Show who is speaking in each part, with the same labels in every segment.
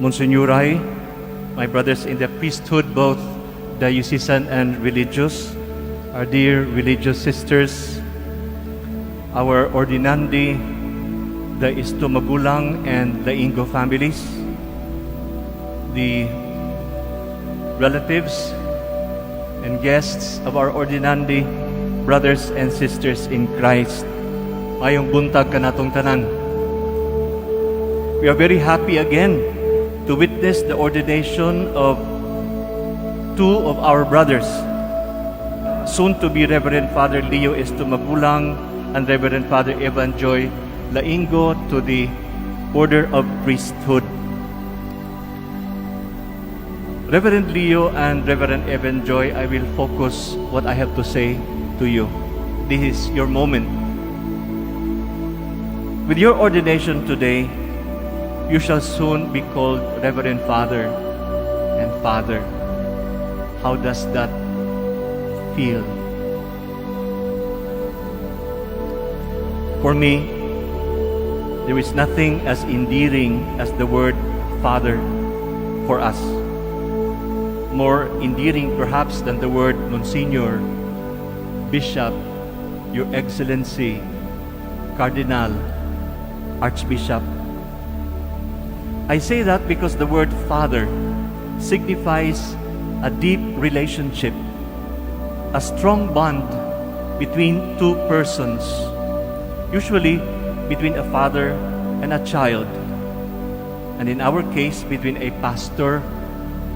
Speaker 1: Monsignor Rai, my brothers in the priesthood, both diocesan and religious, our dear religious sisters, our ordinandi, the Isto Magulang and the Ingo families, the relatives and guests of our ordinandi, brothers and sisters in Christ, maayong buntag kanatong tanan. We are very happy again to witness the ordination of two of our brothers, soon to be Reverend Father Leo Esto Magulang and Reverend Father Evan Joy Laingo, to the order of priesthood. Reverend Leo and Reverend Evan Joy, I will focus what I have to say to you. This is your moment. With your ordination today, you shall soon be called Reverend Father and Father. How does that feel? For me, there is nothing as endearing as the word "Father" for us. More endearing perhaps than the word Monsignor, Bishop, Your Excellency, Cardinal, Archbishop. I say that because the word "Father" signifies a deep relationship, a strong bond between two persons, usually between a father and a child, and in our case, between a pastor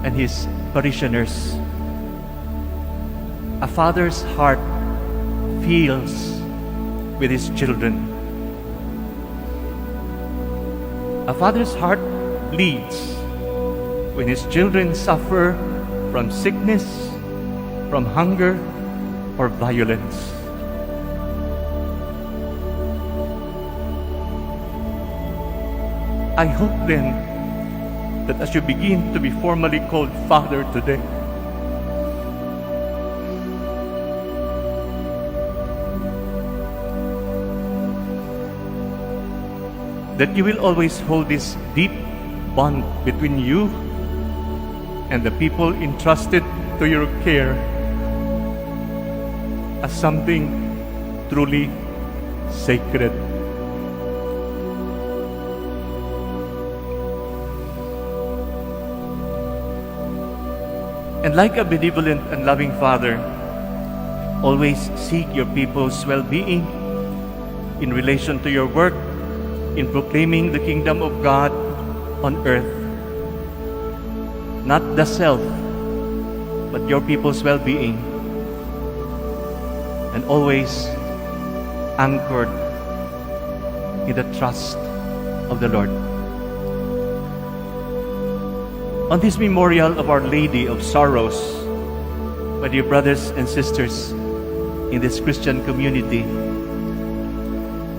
Speaker 1: and his parishioners. A father's heart feels with his children. A father's heart bleeds when his children suffer from sickness, from hunger, or violence. I hope then that as you begin to be formally called Father today, that you will always hold this deep bond between you and the people entrusted to your care as something truly sacred. And like a benevolent and loving father, always seek your people's well-being in relation to your work in proclaiming the kingdom of God on earth. Not the self, but your people's well-being. And always anchored in the trust of the Lord. On this memorial of Our Lady of Sorrows, my dear brothers and sisters in this Christian community,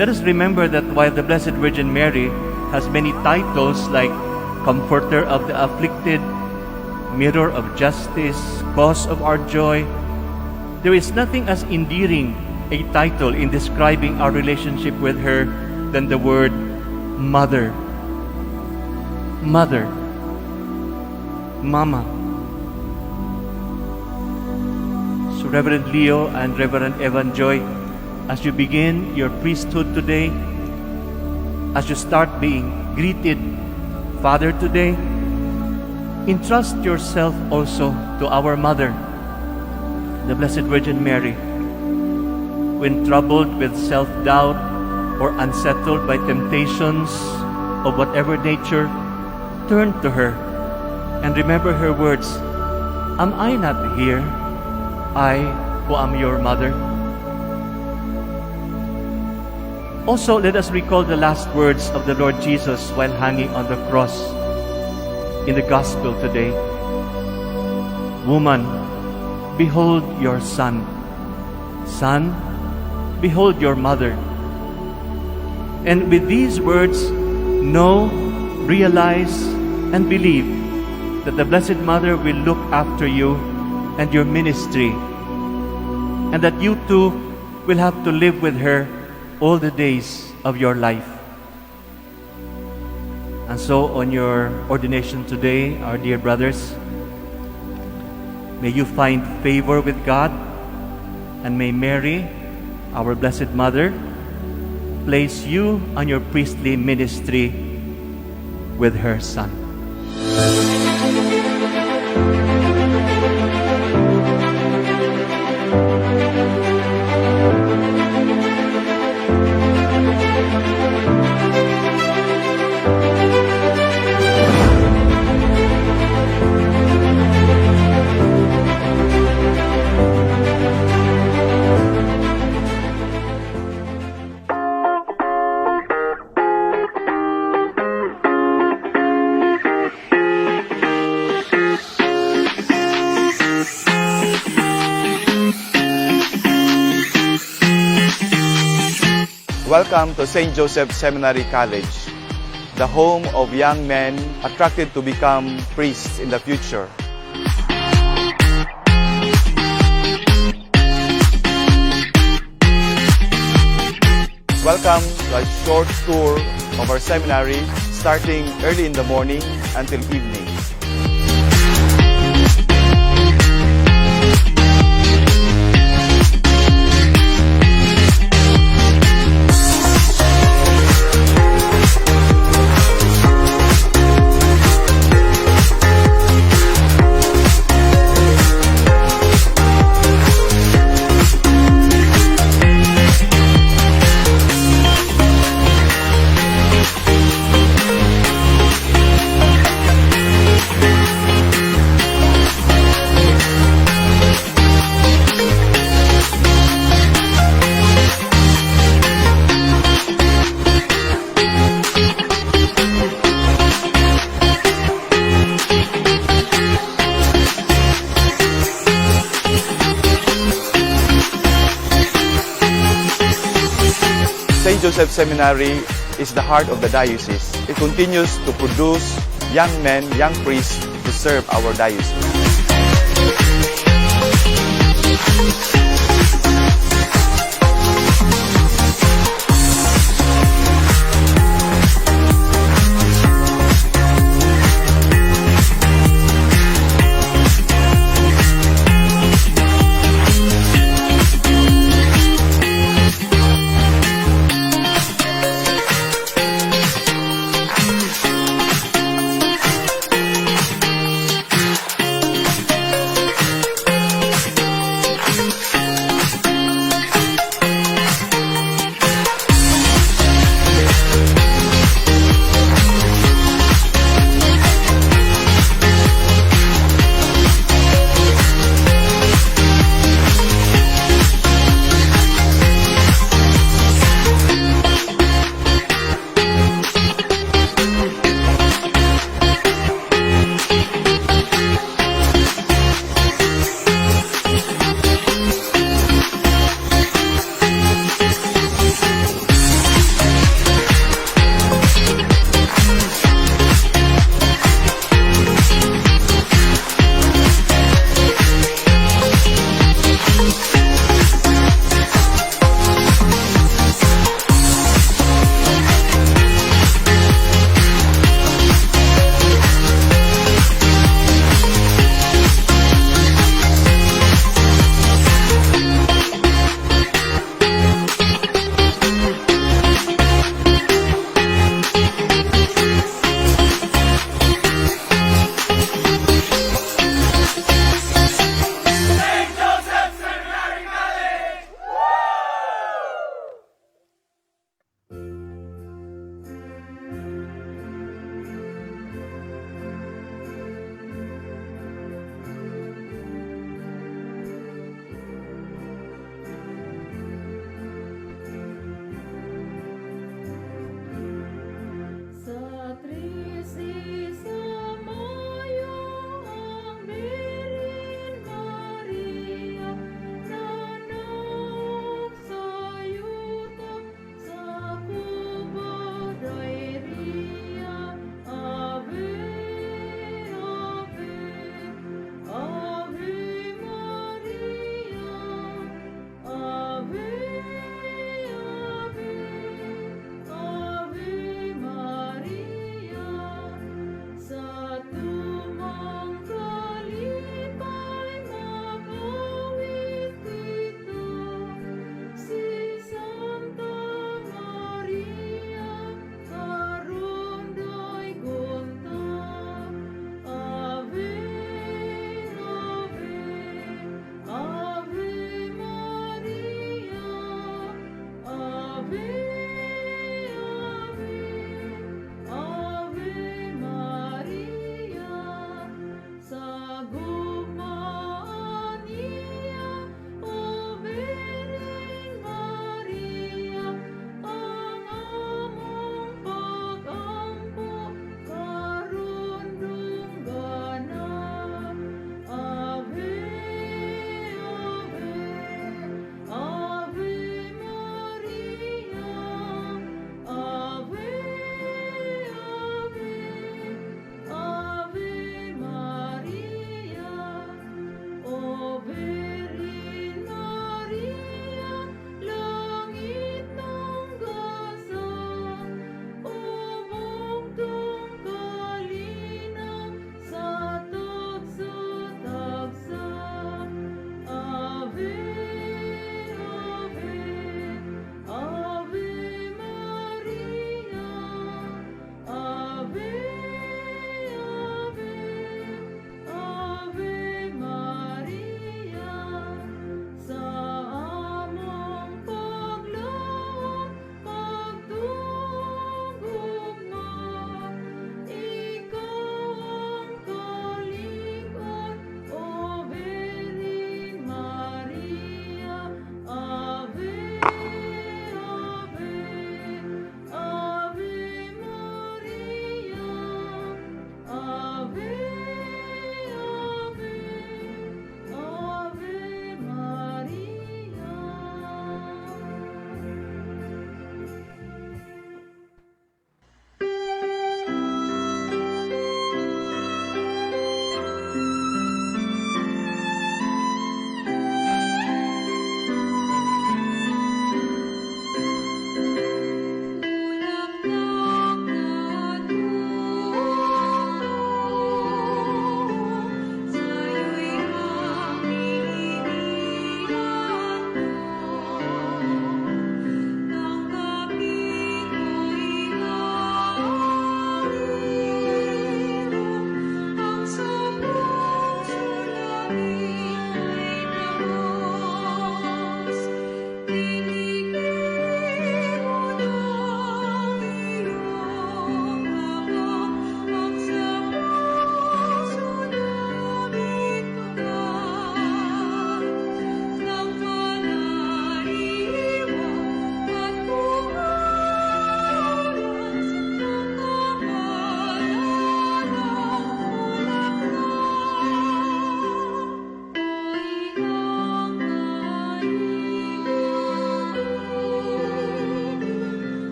Speaker 1: let us remember that while the Blessed Virgin Mary has many titles like Comforter of the Afflicted, Mirror of Justice, Cause of Our Joy, there is nothing as endearing a title in describing our relationship with her than the word "Mother." Mother. Mama. So Reverend Leo and Reverend Evan Joy, as you begin your priesthood today, as you start being greeted Father today, entrust yourself also to our Mother, the Blessed Virgin Mary. When troubled with self-doubt or unsettled by temptations of whatever nature, turn to her and remember her words, "Am I not here, I who am your mother?" Also, let us recall the last words of the Lord Jesus while hanging on the cross in the Gospel today. "Woman, behold your son. Son, behold your mother." And with these words, know, realize, and believe that the Blessed Mother will look after you and your ministry, and that you too will have to live with her all the days of your life. And so, on your ordination today, our dear brothers, may you find favor with God, and may Mary, our Blessed Mother, place you on your priestly ministry with her Son.
Speaker 2: Welcome to St. Joseph Seminary College, the home of young men attracted to become priests in the future. Welcome to a short tour of our seminary, starting early in the morning until evening. St. Joseph Seminary is the heart of the diocese. It continues to produce young men, young priests to serve our diocese.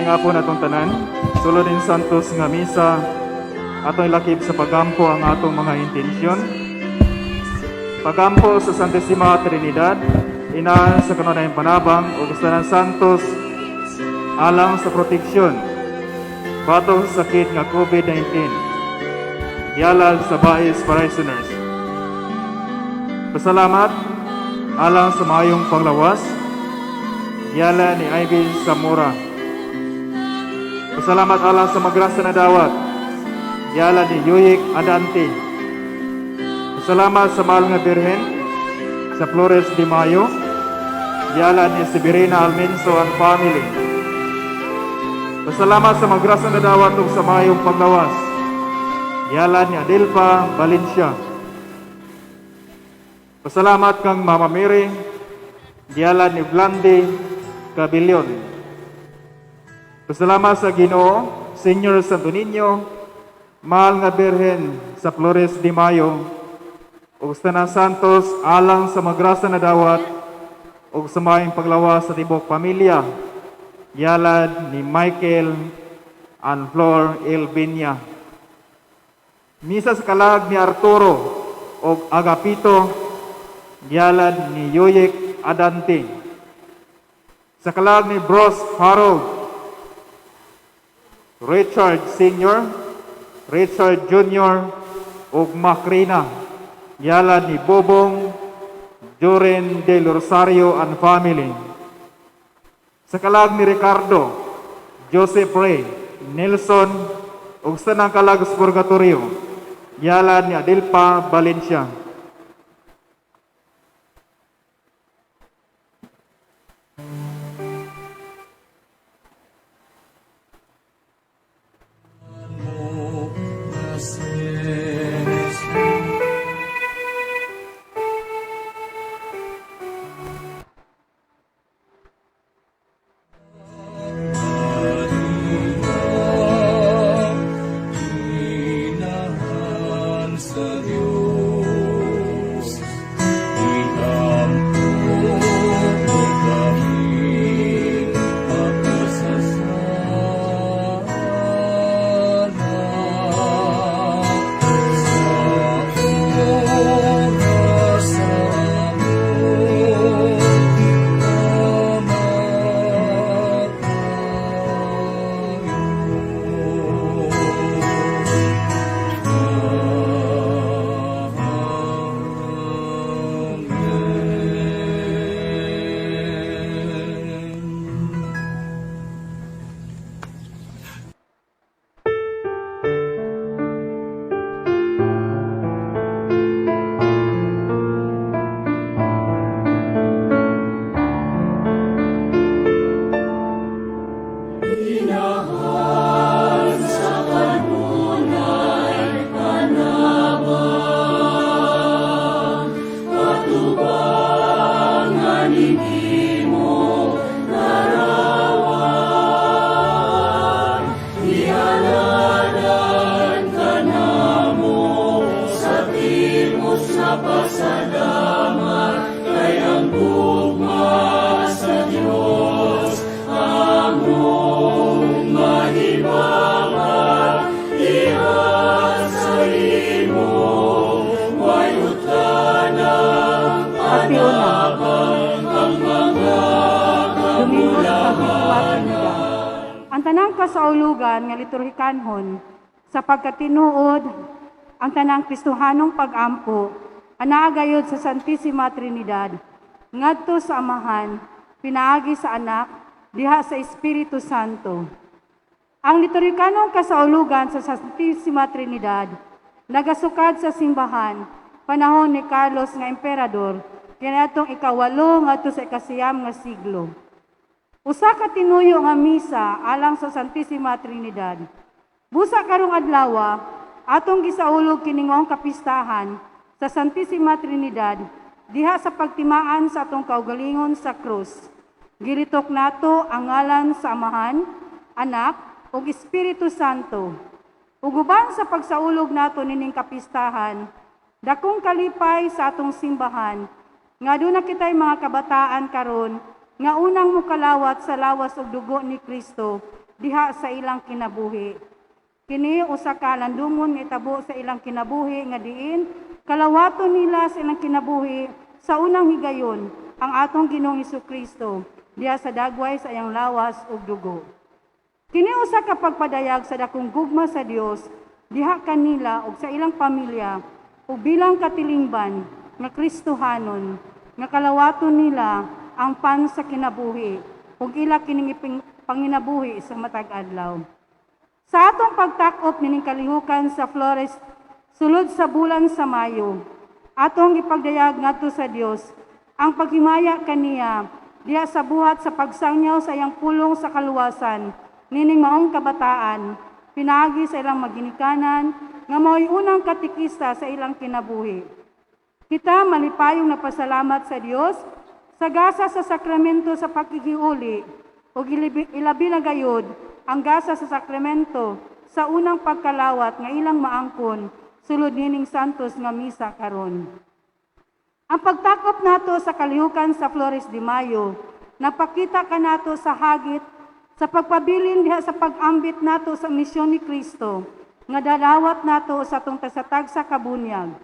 Speaker 3: Maayong hapon atong tanan. Sulod ning Santos nga misa, atong ilakip sa pagampo ang atong mga intensyon. Pagampo sa Santissima Trinidad, Ina sa kanunayng panabang ug sa tanan santos alang sa proteksyon batok sa sakit nga COVID-19. Gihalad sa Bais Parishioners. Pasalamat alang sa maayong panglawas. Gihalad ni Ivy Zamora. Pasalamat alang sa magrasa na dawat. Gihalad ni Yuyik Adante. Pasalamat sa mahal nga Birhen sa Flores de Mayo. Gihalad ni Severina Almenso and family. Pasalamat sa magrasa na dawat ug sa maayong panglawas. Gihalad ni Adelpa Valencia. Pasalamat kang Mama Mary. Gihalad ni Blandi Cabilion. Pasalamat sa Ginoo, Señor Santo Niño, mahal nga Birhen sa Flores de Mayo, ug sa tanan santos alang sa magrasa na dawat ug sa maayong paglawas sa tibok pamilya. Gihalad ni Michael and Flor Elvinia. Misa sa kalag ni Arturo og Agapito, gihalad ni Yoyek Adante. Sa kalag ni Bros Harold, Richard Sr., Richard Jr., ug Macrina, gihalad ni Bobong Joren del Rosario and family. Sa kalag ni Ricardo, Joseph Ray, Nelson, ug sa tanang kalag sa Purgatorio, gihalad ni Adelpa Valencia.
Speaker 4: Inahan sa Diyos, iampo mo kami makasasala. Sa oras among kamatayon. Amen.
Speaker 5: Parte una. Domingo sa Santisima Trinidad. Ang tanang kasaulugan nga liturhikanhon sa pagkatinuod ang tanang Kristohanong pag-ampo anaa gayud sa Santissima Trinidad ngadto sa Amahan, pinaagi sa Anak, diha sa Espiritu Santo. Ang liturhikanong kasaulugan sa Santissima Trinidad nagasukad sa simbahan panahon ni Carlos nga emperador kaniadtong 8 ngadto sa 9 nga siglo. Usa ka tinuyo nga misa alang sa Santissima Trinidad. Busa karong adlaw, atong gisaulog kining maong kapistahan sa Santissima Trinidad diha sa pagtimaan sa atong kaugalingon sa krus. Gilitok nato ang ngalan sa Amahan, Anak, ug Espiritu Santo. Ug uban sa pagsaulog nato nining kapistahan, dakong kalipay sa atong simbahan, nga duna kitay mga kabataan karon nga unang mukalawat sa lawas ug dugo ni Kristo. diha sa ilang kinabuhi. Kini usa ka landumon nga itabo sa ilang kinabuhi nga diin kalawaton nila sa ilang kinabuhi sa unang higayon ang atong Ginoong Kristo diha sa dagway sa iyang lawas ug dugo. Kini usa ka pagpadayag sa dakong gugma sa Dios diha kanila ug sa ilang pamilya ug bilang katilingban nga Kristohanon nga kalawaton nila ang pan sa kinabuhi ug ila kining panginabuhi sa matag adlaw. Sa atong pagtakop nining kalihukan sa Flores sulod sa bulan sa Mayo, atong ipagdayag ngadto sa Dios ang paghimaya kaniya diha sa buhat sa pagsangyaw sa iyang pulong sa kaluwasan nining maong kabataan pinaagi sa ilang maginikanan nga mao'y unang katikista sa ilang kinabuhi. Kita malipayong napasalamat sa Dios sa gasa sa sakramento sa pakikiuli ug ilabi na gayud ang gasa sa sakramento sa unang pagkalawat nga ilang maangkon sulod nining santos nga misa karon. Ang pagtakop nato sa kalihukan sa Flores de Mayo, napakita kanato sa hagit sa pagpabilin diha sa pag-ambit nato sa misyon ni Kristo nga dadawat nato sa atong tagsa-tagsa kabunyag.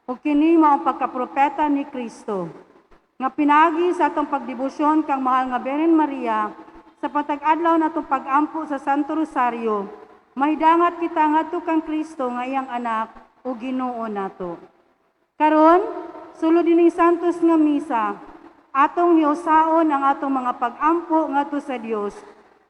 Speaker 5: Ug kini mao ang pagkapropeta ni Kristo nga pinaagi sa atong pagdebosyon kang mahal nga Birhen Maria sa patag-adlaw natong pag-ampo sa Santo Rosario, mahidangat kita ngadto kang Kristo nga iyang anak ug Ginoo nato. Karon, sulod dining santos nga misa, atong hiusaon ang atong mga pag-ampo ngadto sa Dios,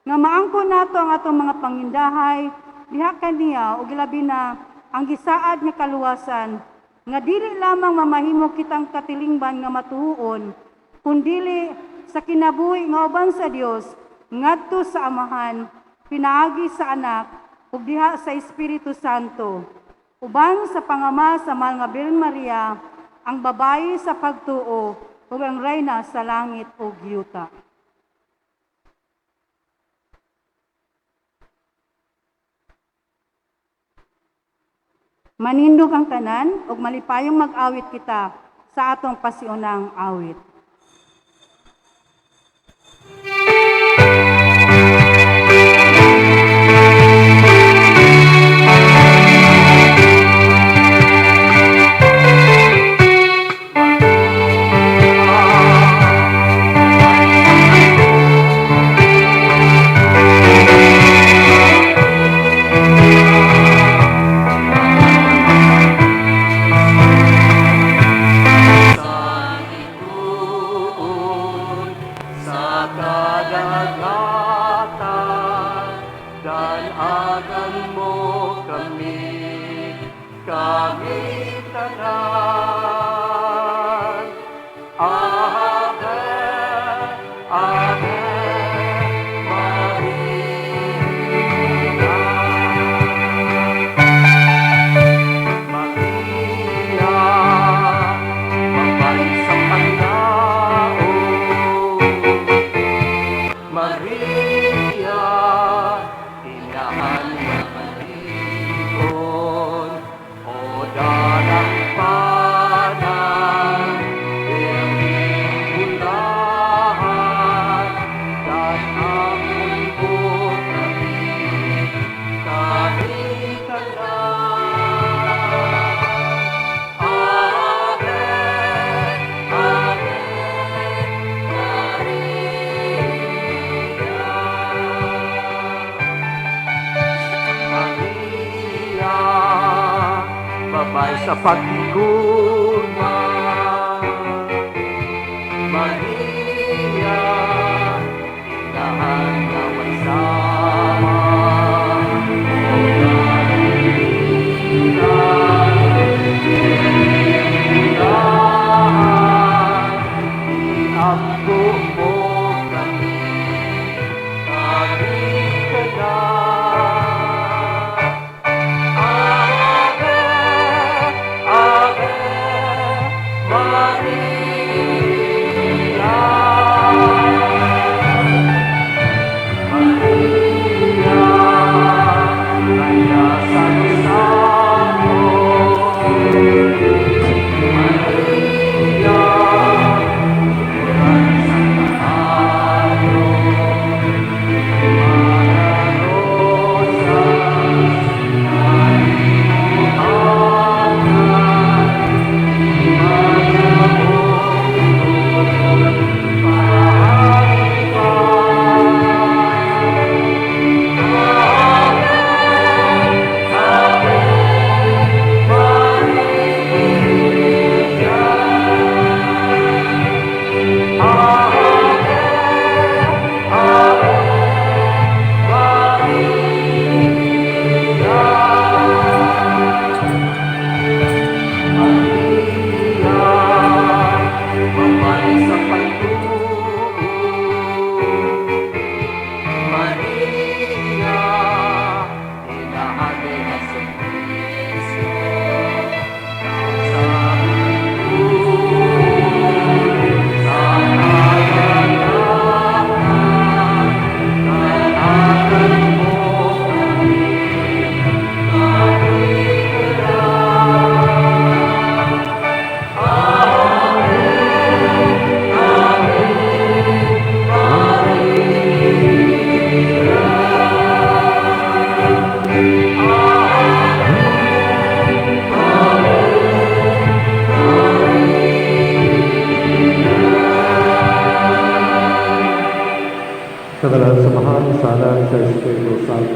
Speaker 5: nga maangkon nato ang atong mga pangindahay diha kaniya ug ilabi na ang gisaad nga kaluwasan nga dili lamang mamahimo kitang katilingban nga matuon, kundili sa kinabuhi nga uban sa Dios ngadto sa Amahan pinaagi sa Anak ug diha sa Espiritu Santo. Uban sa pangama sa mahal nga Birhen Maria, ang babayi sa pagtuo ug ang reyna sa langit ug yuta. Manindog ang tanan ug malipayong mag-awit kita sa atong pasiunang awit.
Speaker 1: Sa kadagatan, danagan mo kami, kami tanan. Ave, Ave Maria. Maria, babae sa panlaot. Maria, inahan ng malipon, o dalampanan, birheng bulahan, dan-awon mo kami, kami tanan. Ave, Ave Maria. Maria, babae sa paghigugma. Maria, inahan nga way sama. O dalampasigan, birheng bulahan, iampo mo kami, kami tanan. Ave, Ave Maria. Maria, Reyna sa Rosario. Maria, uran sa kaayo.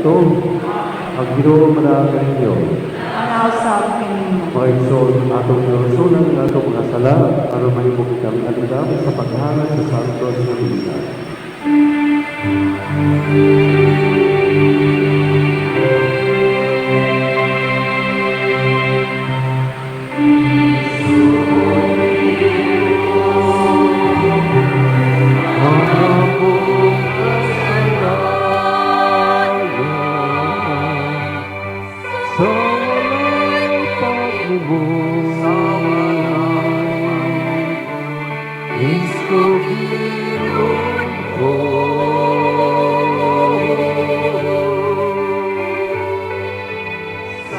Speaker 6: kaniadto. Ang Ginoo manaa kaninyo.
Speaker 5: Anaw sa kanimo.
Speaker 6: Mga igsoon, atong hinusulsulan ang atong mga sala aron mahimo kitang andam sa paghalad sa Santos nga Misa. Sa walay paglibot, Iskohiron ko.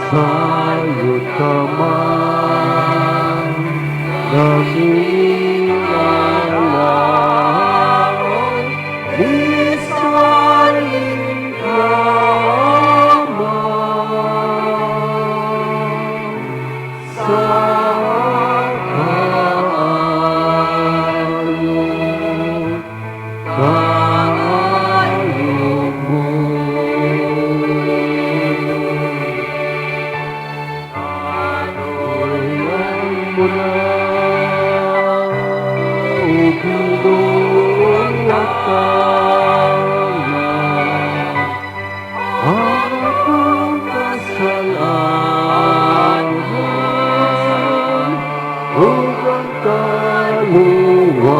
Speaker 6: Sayod ka man, nakilalaon, bisaling lamang sa kaayo, kaayo mo. Kaluoyan mo na, O Ginoong tanan, ang akong kasalanan ug ang kaluwasan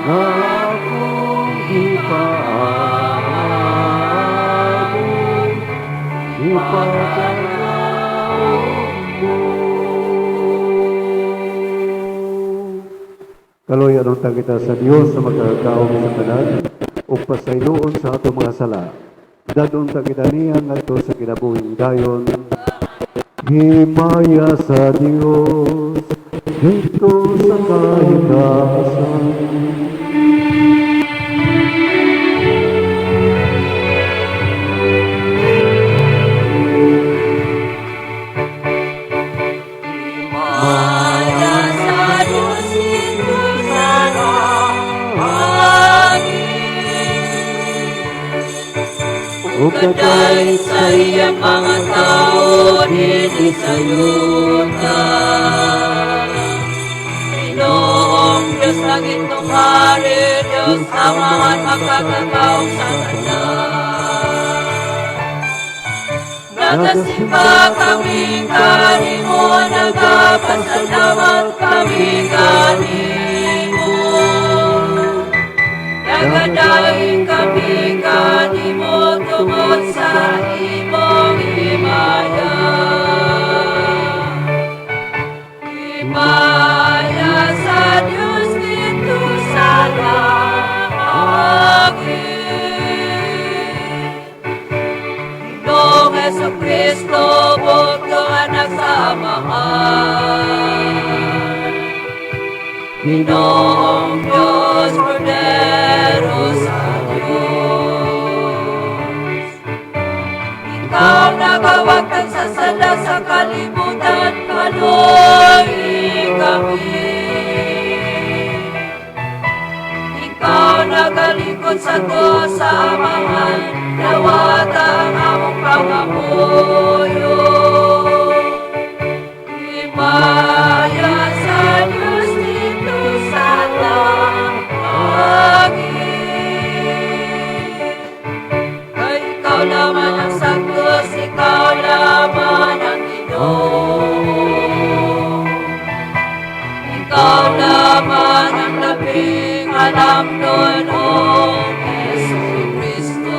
Speaker 6: nga akong gipaabot, ipagkalaom mo. Kaluoyan unta kita sa Dios sa makagagahom sa tanan ug pasayloon sa atong mga sala. Dad-on ta kita niya ngadto sa kinabuhing dayon. Himaya sa Dios didto sa kahitasan.
Speaker 7: Himaya sa Diyos didto sa langit. Ug kadayeg sa iyang mga tawo dinhi sa yuta. Ginoong Diyos, langit ng hari, Diyos Amahan, makagagahom sa tanan. Nagasimba kami kanimo, nagapasalamat kami kanimo. Nagadayeg kami kanimo tungod sa imong himaya. Himaya sa Diyos didto sa langit. Ginoong Hesus Kristo, bugtong anak sa Amahan. Ginoong Diyos, Kordero sa Diyos. Ikaw nagawagtang sa sala sa kalibutan, kaluoyi kami. Ikaw nagalingkod sa Diyos sa Amahan, dawata ang among pangamuyo. Himaya sa Diyos didto sa langit. Kay ikaw lamang ang Santos, ikaw lamang ang Ginoo. Ikaw lamang ang labing alamnon, O Hesus Kristo.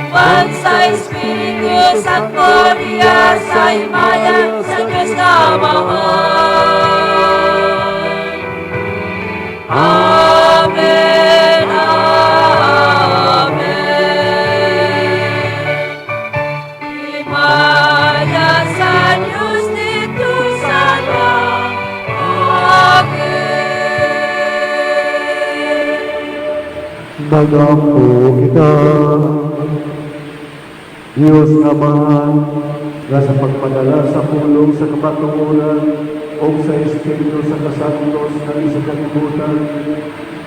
Speaker 7: Uban sa Espiritu Santo diha sa himaya sa Diyos nga Amahan. Amen, Amen. Himaya sa Diyos didto sa langit.
Speaker 6: Mag-ampo kita. Diyos nga Amahan, nga sa pagpadala sa pulong sa kamatuoran o sa Espiritu sa kasantos na sa kalibutan,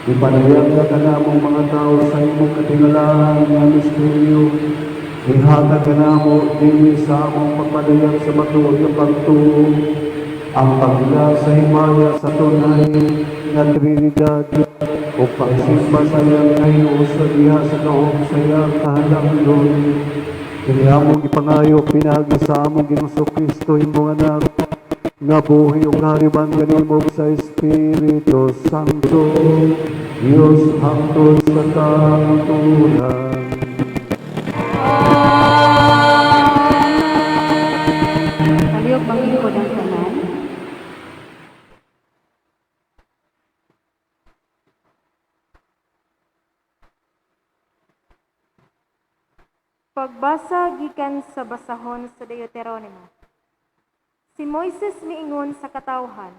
Speaker 6: Ipanayag ka kanamong mga tao sa imong katingalahan nga misteryo. Ihatag kanamo dinhi sa among pagpadayag sa matuod nga pagtuo ang pag-ila sa himaya sa tunay nga Trinidad o pagsimba sa iyang kahiusa diha sa kaom sa iyang kahalangdon. Kini among ipangayo pinaagi sa among Ginoong Kristo, imong Anak, nga buhi ug hariban kanimo sa Espiritu Santo, Dios, hangtod sa kahangturan.
Speaker 5: Palihog manglingkod ang tanan.
Speaker 8: Pagbasa gikan sa basahon sa Deuteronomo. Si Moises miingon sa katawhan,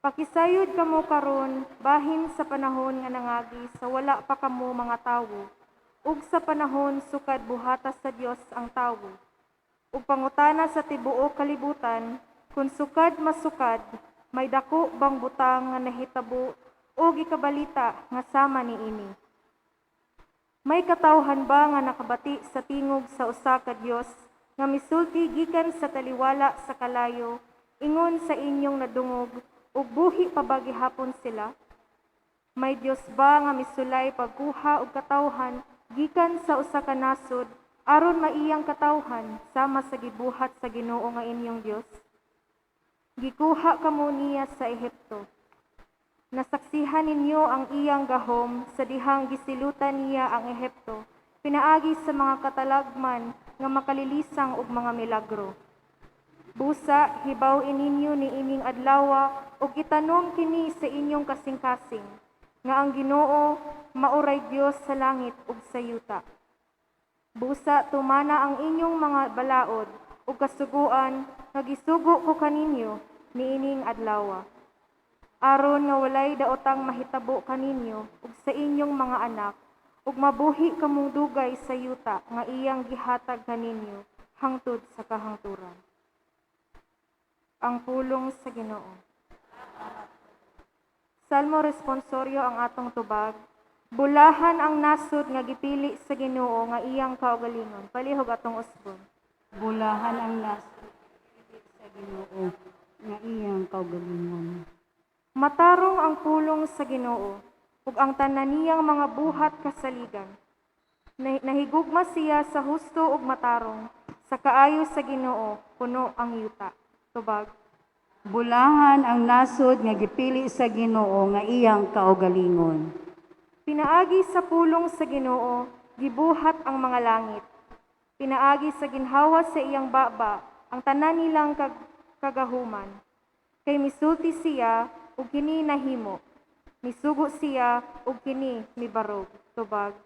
Speaker 8: "Pakisayod kamo karon bahin sa panahon nga nangagi sa wala pa kamo mga tawo ug sa panahon sukad buhata sa Dios ang tawo. Ug pangutana sa tibuok kalibutan kung sukad masukad may dako bang butang nga nahitabo o gikabalita nga sama niini. May katawhan ba nga nakabati sa tingog sa usa ka Dios nga misulti gikan sa taliwala sa kalayo ingon sa inyong nadungog ug buhi pa ba gihapon sila? May Dios ba nga misulay pagkuha og katawhan gikan sa usa ka nasod aron maiyang katawhan sama sa gibuhat sa Ginoo nga inyong Dios? Gikuha kamo niya sa Ehipto. Nasaksihan ninyo ang iyang gahom sa dihang gisilutan niya ang Ehipto pinaagi sa mga katalagman nga makalilisang ug mga milagro. Busa, hibaw-i ninyo niining adlawa ug itanom kini sa inyong kasing-kasing nga ang Ginoo maoray Dios sa langit ug sa yuta. Busa, tumana ang inyong mga balaod ug kasuguan nga gisugo ko kaninyo niining adlawa, aron nga walay daotang mahitabo kaninyo ug sa inyong mga anak ug mabuhi kamong dugay sa yuta nga iyang gihatag kaninyo hangtod sa kahangturan." Ang pulong sa Ginoo. Salmo responsorio ang atong tubag. Bulahan ang nasod nga gipili sa Ginoo nga iyang kaugalingon. Palihog atong usbon.
Speaker 5: Bulahan ang nasod sa Ginoo nga iyang kaugalingon.
Speaker 8: Matarong ang pulong sa Ginoo ug ang tanan niyang mga buhat kasaligan. Nahigugma siya sa husto ug matarong, sa kaayo sa Ginoo puno ang yuta. Tubag.
Speaker 5: Bulahan ang nasod nga gipili sa Ginoo nga iyang kaugalingon.
Speaker 8: Pinaagi sa pulong sa Ginoo, gibuhat ang mga langit. Pinaagi sa ginhawa sa iyang baba, ang tanan nilang kagahuman. Kay misulti siya ug kini nahimo. Misugo siya ug kini mibarog. Tubag.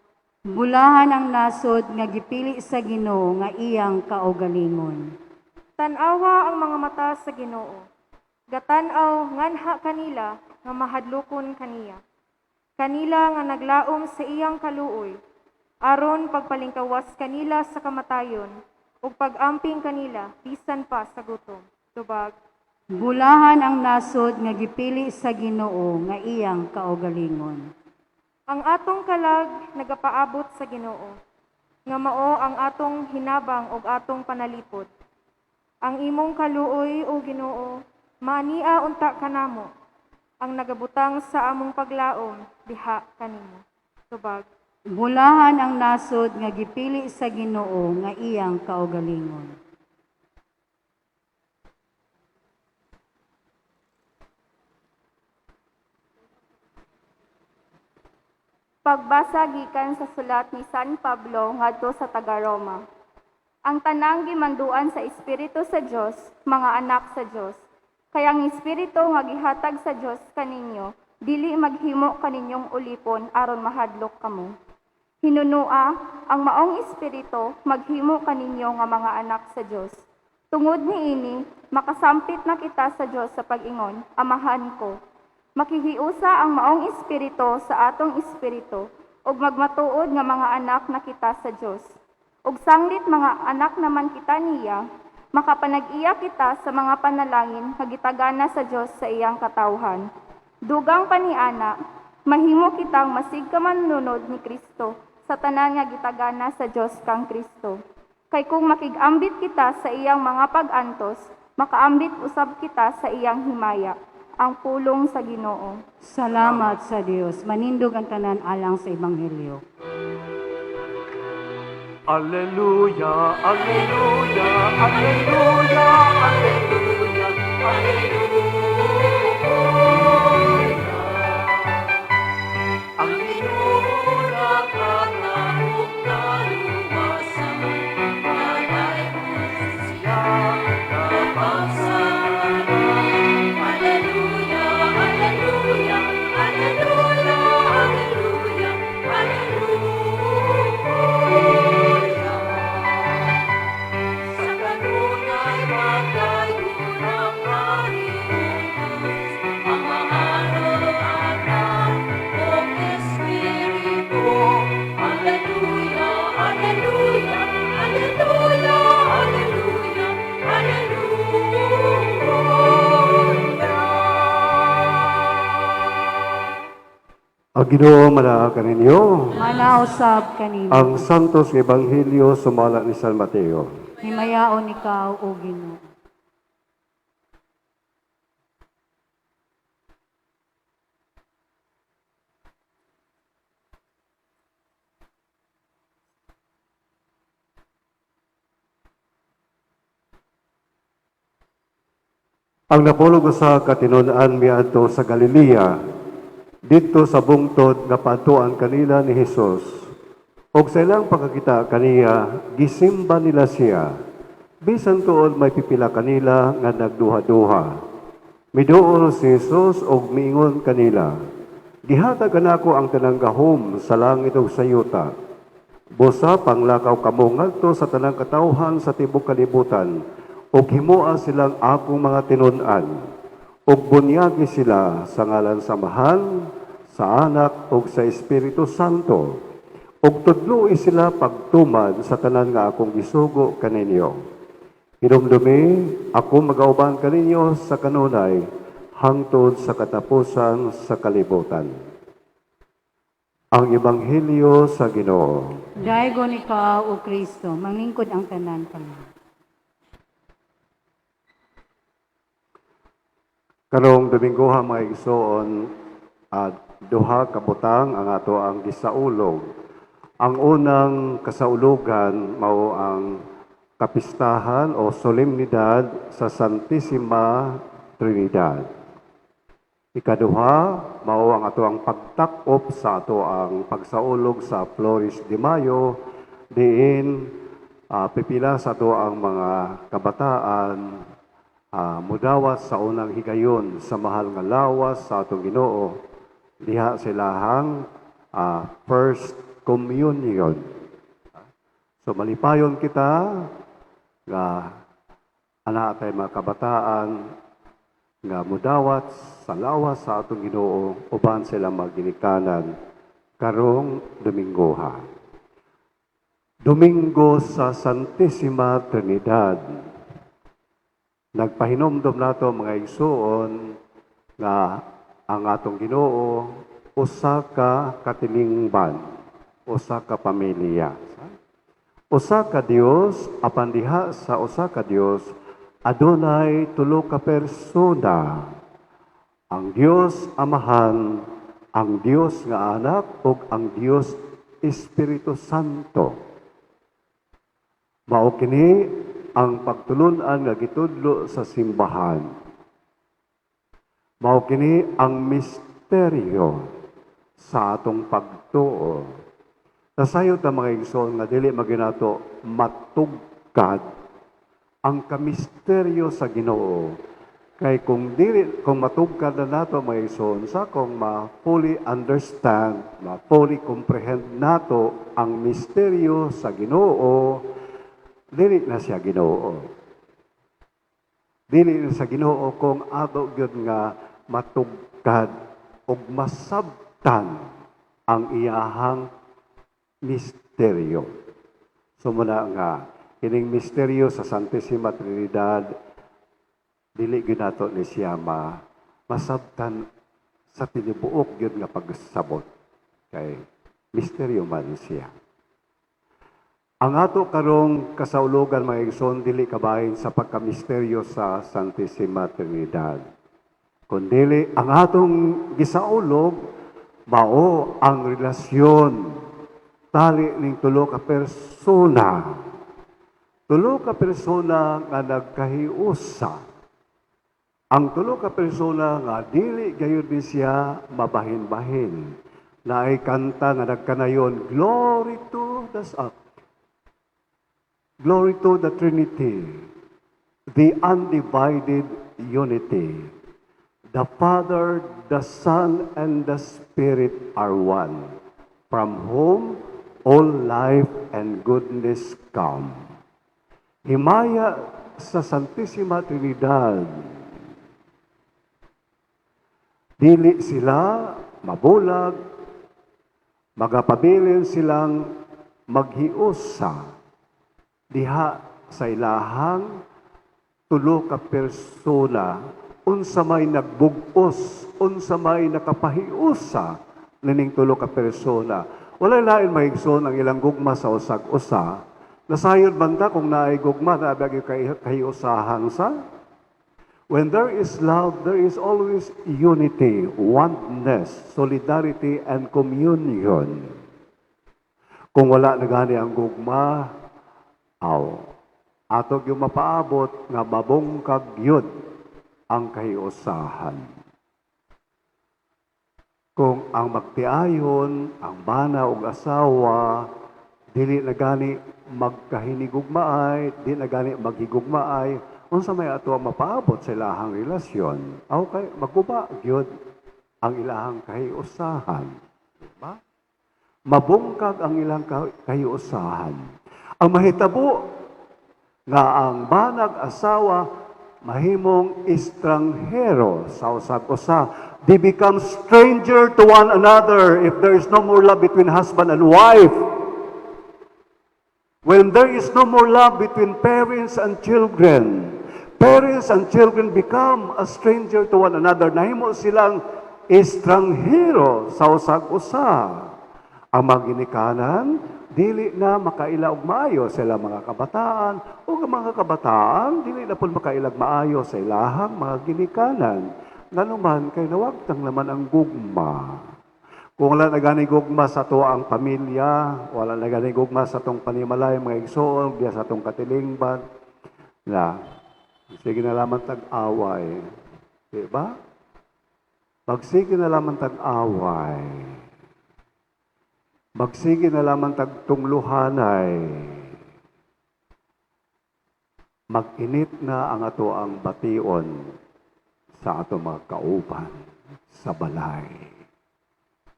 Speaker 5: Bulahan ang nasod nga gipili sa Ginoo nga iyang kaugalingon.
Speaker 8: Tan-awa ang mga mata sa Ginoo. Gatan-aw nganha kanila nga mahadlokon kaniya. Kanila nga naglaom sa iyang kaluoy, aron pagpalingkawas kanila sa kamatayon ug pag-amping kanila bisan pa sa gutom. Tubag.
Speaker 5: Bulahan ang nasod nga gipili sa Ginoo nga iyang kaugalingon.
Speaker 8: Ang atong kalag nagapaabot sa Ginoo, nga mao ang atong hinabang ug atong panalipod. Ang imong kaluoy, o Ginoo, maania unta kanamo, ang nagabutang sa among paglaom diha kanimo. Tubag.
Speaker 5: Bulahan ang nasod nga gipili sa Ginoo nga iyang kaugalingon.
Speaker 9: Pagbasa gikan sa sulat ni San Pablo ngadto sa taga-Roma. Ang tanang gimanduan sa Espiritu sa Dios, mga anak sa Dios. Kay ang Espiritu nga gihatag sa Dios kaninyo, dili maghimo kaninyong ulipon aron mahadlok kamo. Hinunua, ang maong Espiritu maghimo kaninyo nga mga anak sa Dios. Tungod niini, makasampit na kita sa Dios sa pag-ingon, "Amahan ko." Makihiusa ang maong Espiritu sa atong espiritu ug magmatuod nga mga anak na kita sa Dios. Ug sanglit mga anak naman kita niya, makapanag-iya kita sa mga panalangin nga gitagana sa Dios sa iyang katawhan. Dugang pa niana, Mahimo kitang masig ka manunod ni Kristo sa tanan nga gitagana sa Dios kang Kristo. Kay kung makig-ambit kita sa iyang mga pag-antos, makaambit usab kita sa iyang himaya. Ang pulong sa Ginoo.
Speaker 5: Salamat sa Dios. Manindog ang tanan alang sa Ebanghelyo.
Speaker 1: Alleluia, alleluia, alleluia, alleluia, alleluia. Ang Ginoo nakataog kaluwasan, Padayon siya kapagsaran. Alleluia, alleluia, alleluia, alleluia, alleluia. Sa kanunay paglayon ang Diyos, Amahan ug Anak ug Espiritu. Alleluia, alleluia, alleluia, alleluia, alleluia.
Speaker 6: Ang Ginoo manaa kaninyo.
Speaker 5: Manausab kanimo.
Speaker 6: Ang Santos Ebanghelyo sumala ni San Mateo.
Speaker 5: Himayaon ikaw, O Ginoo.
Speaker 6: Ang napulog usa ka tinun-an miadto sa Galilea, didto sa bungtod nga paadtuan kanila ni Hesus. Og sa ilang pagkakita kaniya, gisimba nila siya. Bisan tuod may pipila kanila nga nagduha-duha. Miduol si Jesus og miingon kanila, "Gihatag kanako ang tanang gahom sa langit ug sa yuta. Busa panglakaw kamo ngadto sa tanang katawhan sa tibuok kalibutan ug himoa silang akong mga tinun-an ug bunyagi sila sa ngalan sa Amahan, sa Anak ug sa Espiritu Santo, ug tudloi sila pagtuman sa tanan nga akong gisugo kaninyo. Hinumdumi, ako magauban kaninyo sa kanunay hangtod sa katapusan sa kalibutan." Ang Ebanghelyo sa Ginoo.
Speaker 5: Daygon ikaw, O Kristo. Manglingkod ang tanan kami.
Speaker 6: Karong Domingoha, mga igsoon, at duha ka butang ang ato ang gisaulog. Ang unang kasaulugan mao ang kapistahan o solemnidad sa Santissima Trinidad. Ikaduha, mao ang ato ang pagtakop sa ato ang pagsaulog sa Flores de Mayo, diin pipila sa ato ang mga kabataan mudawat sa unang higayon sa mahal nga lawas sa atong Ginoo diha silahang first communion. So malipayon kita nga ana tay mga kabataan nga mudawat sa lawas sa atong Ginoo uban sila maginikanan karong Domingoha. Domingo sa Santissima Trinidad. Nagpahinomdom nato, mga igsuon, nga ang atong Ginoo usa ka katilingban, usa ka pamilya. Usa ka Dios, apan diha sa usa ka Dios adunay tulo ka persona: ang Dios Amahan, ang Dios nga Anak ug ang Dios Espiritu Santo. Mao kini ang pagtulun-an nga gitudlo sa simbahan. Mao kini ang misteryo sa atong pagtuo. Nasayod ta, mga igsoon, nga dili maginato matugkad ang kamisteryo sa Ginoo. Kay kung dili, kung matugkad na nato, mga igsoon, sa kung ma-fully understand, ma-fully comprehend nato ang misteryo sa Ginoo, dili na siya Ginoo. Dili na sa Ginoo kung ato gyud nga matugkad ug masabtan ang iyahang misteryo. So muna nga kining misteryo sa Santissima Trinidad, dili gyud nato ni siya masabtan
Speaker 10: Sa tinubuok gyud nga pagsabot kay misteryo man siya. Ang ato karong kasaulugan, mga igsoon, dili kabahin sa pagkamisteryo sa Santissima Trinidad. Kundili ang atong gisaulog mao ang relasyon tali ning tulo ka persona. Tulo ka persona nga nagkahiusa. Ang tulo ka persona nga dili gayud ni siya mabahin-bahin. Naay kanta nga nagkanayon, "Glory to the Trinity, the undivided unity. The Father, the Son, and the Spirit are one, from whom all life and goodness come." Himaya sa Santissima Trinidad. Dili sila mabulag, magapabilin silang maghiusa diha sa ilahang tulo ka persona, unsa may nagbug-os, unsa may nakapahiusa nining tulo ka persona. Walay lain, mga igsoon, ang ilang gugma sa usag-usa. Nasayod man ta kung naay gugma, naa ba kahiusahan sa? When there is love, there is always unity, oneness, solidarity, and communion. Kung wala na gani ang gugma, aw, ato yung mapaabot nga mabungkag yun ang kahiusahan. Kung ang magtiayon, ang bana ug asawa, dili na gani magkahinigugmaay, di na gani maghigugmaay, unsa may ato ang mapaabot sa ilahang relasyon? Aw kay maguba gyud ang ilahang kahiusahan. Diba? Mabungkag ang ilang kahiusahan. Ang mahitabo nga ang banag asawa mahimong estranghero sa usag-usa. They become stranger to one another if there is no more love between husband and wife. When there is no more love between parents and children, parents and children become a stranger to one another. Nahimo silang estranghero sa usag-usa. Ang mga ginikanan, dili na makaila og maayo sa ilang mga kabataan, o ang mga kabataan, dili na pud makailag maayo sa ilahang mga ginikanan. Nganuman kay nawagtang naman ang gugma. Kung wala na gani gugma sa ato ang pamilya, wala na gani gugma sa atong panimalay, mga igsoon, biya sa atong katilingban, na sige na lamang tag-away. Di ba? Magsige na lamang tag-away. Magsige na lamang tagtungluhanay. Mag-init na ang ato ang bation sa ato mga kauban sa balay.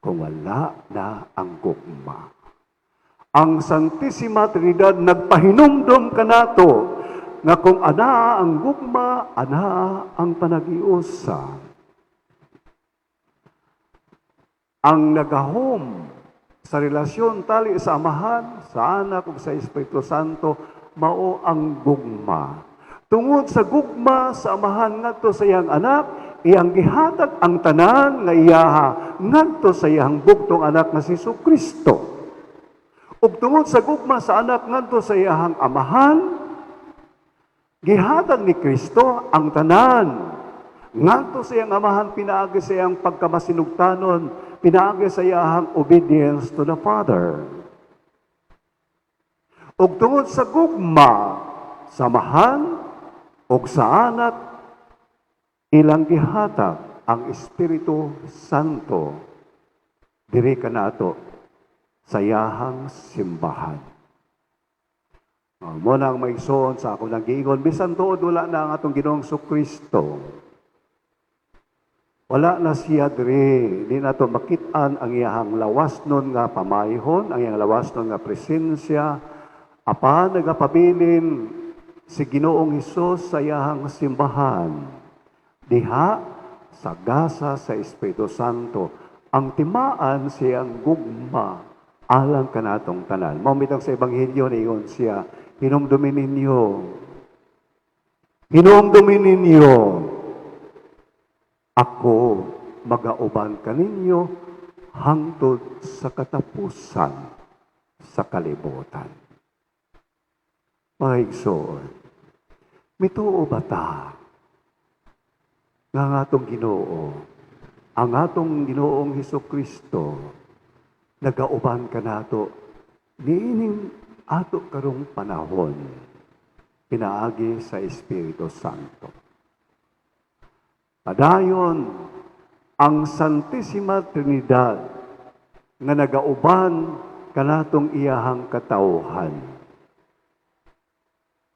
Speaker 10: Kung wala na ang gugma. Ang Santissima Trinidad nagpahinumdom kanato nga kung anaa ang gugma, anaa ang panag-iusa. Ang nagahom sa relasyon tali sa Amahan, sa Anak ug sa Espiritu Santo mao ang gugma. Tungod sa gugma sa Amahan ngadto sa iyang anak, iyang gihatag ang tanan nga iyaha ngadto sa iyang bugtong anak nga si Kristo. Ug tungod sa gugma sa anak ngadto sa iyang Amahan, gihatag ni Kristo ang tanan ngadto sa iyang Amahan pinaagi sa iyang pagkamasinugtanon, pinaagi sa iyang obedience to the Father. Ug tungod sa gugma sa Amahan ug sa Anak, ilang gihatag ang Espiritu Santo diri kanato sa iyahang simbahan. Mo na ang maigsoon sa ako nang giingon, bisan tuod wala na ang atong Ginoong Kristo. Wala na siya diri, di nato makit-an ang iyahang lawas nun nga pamayhon, ang iyang lawas nun nga presensya, apan nagapabilin si Ginoong Hesus sa iyahang simbahan. Diha sa gasa sa Espiritu Santo, ang timaan siyang gugma alang kanatong tanan. Mao bitang sa Ebanghelyo niingon siya, "Hinumdumin ninyo. Hinumdumin ninyo. Ako magauban kaninyo hangtod sa katapusan sa kalibutan. Mga igsoon, mituo ba ta nga ang atong Ginoo, ang atong Ginoong Hesus Kristo, nagauban kanato niining ato karong panahon pinaagi sa Espiritu Santo? Padayon ang Santissima Trinidad nga nagauban kanatong iyahang katawhan.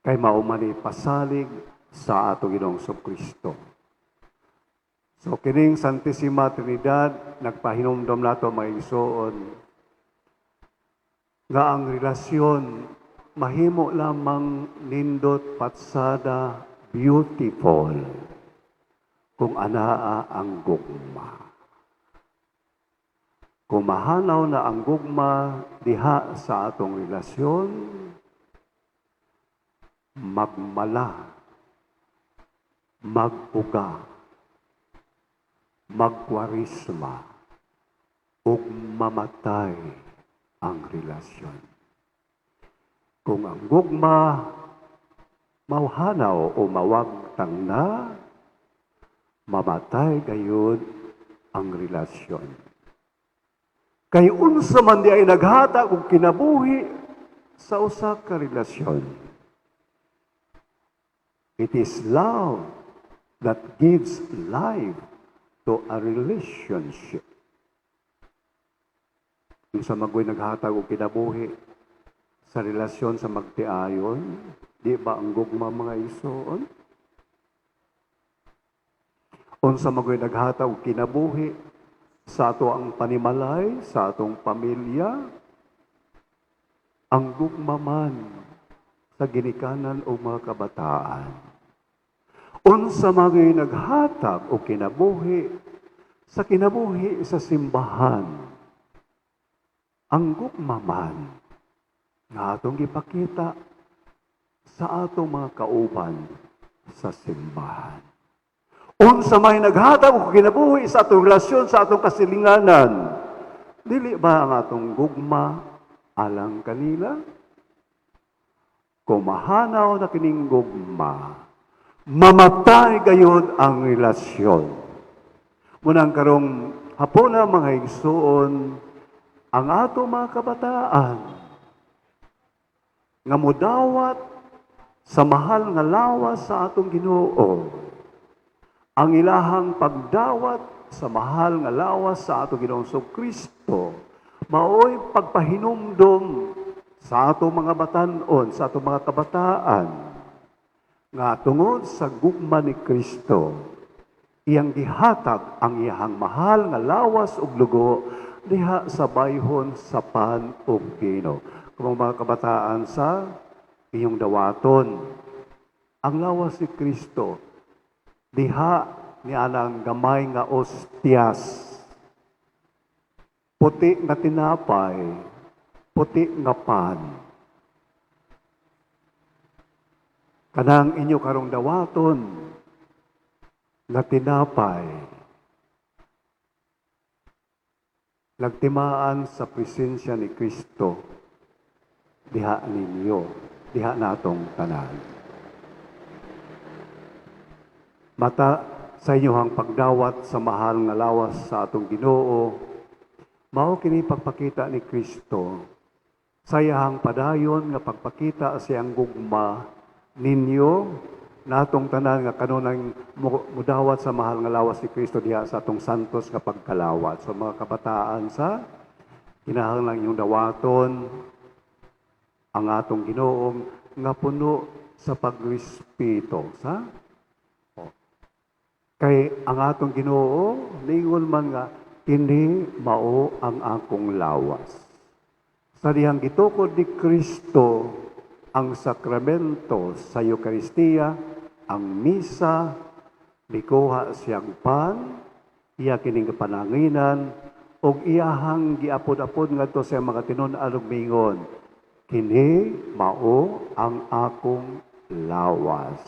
Speaker 10: Kay mao man ni pasalig sa atong Ginoong Kristo. So kining Santissima Trinidad nagpahinumdom nato, mga igsoon, nga ang relasyon mahimo lamang nindot, patsada, beautiful kung anaa ang gugma. Kung mahanaw na ang gugma diha sa atong relasyon, magmala, mag-uga, magkwaresma, ug mamatay ang relasyon. Kung ang gugma mauhanaw o mawagtang na, mamatay gayud ang relasyon. Kay unsa man diay naghatag og kinabuhi sa usa ka relasyon? It is love that gives life to a relationship. Unsa man goy naghatag og kinabuhi sa relasyon sa magtiayon? Di ba ang gugma, mga igsoon? Unsa man goy naghatag og kinabuhi sa ato ang panimalay, sa atong pamilya? Ang gugma man sa ginikanan o mga kabataan. Unsa man goy naghatag og kinabuhi sa kinabuhi sa simbahan? Ang gugma man nga atong gipakita sa atong mga kauban sa simbahan. Unsa may naghatag og kinabuhi sa atong relasyon sa atong kasilinganan? Dili ba ang atong gugma alang kanila? Kung mahanaw na kining gugma, mamatay gayud ang relasyon. Munang karong hapona, mga igsuon, ang ato mga kabataan nga mudawat sa mahal nga lawas sa atong Ginoo, ang ilahang pagdawat sa mahal nga lawas sa atong Ginoong Kristo maoy pagpahinumdom sa atong mga batanon, sa atong mga kabataan, nga tungod sa gugma ni Kristo, iyang gihatag ang iyahang mahal nga lawas ug dugo diha sa bayhon sa pan ug bino. Kung mga kabataan sa iyong dawaton ang lawas ni Kristo diha ni anang gamay nga ostyas, puti nga tinapay, puti nga pan. Kanang inyo karong dawaton nga tinapay, nagtimaan sa presensya ni Kristo diha ninyo, diha natong tanan. Mata sa inyong pagdawat sa mahal nga lawas sa atong Ginoo, mao kini pagpakita ni Kristo sa iyahang padayon nga pagpakita sa iyang gugma ninyo natong tanan nga kanunay mudawat sa mahal nga lawas ni Kristo diha sa atong santos nga pagkalawat. So mga kabataan sa kinahanglan inyong dawaton ang atong Ginoong nga puno sa pagrespeto sa o. Kay ang atong Ginoo ningon man nga kini mao ang akong lawas. Sa dihang gitukod ni Kristo ang sakramento sa Eukaristiya, ang misa, mikuha siyang pan, iya kining kapananginan, ug iyahang giapod-apod ngadto sa mga tinun-an ug mingon, "Kini mao ang akong lawas."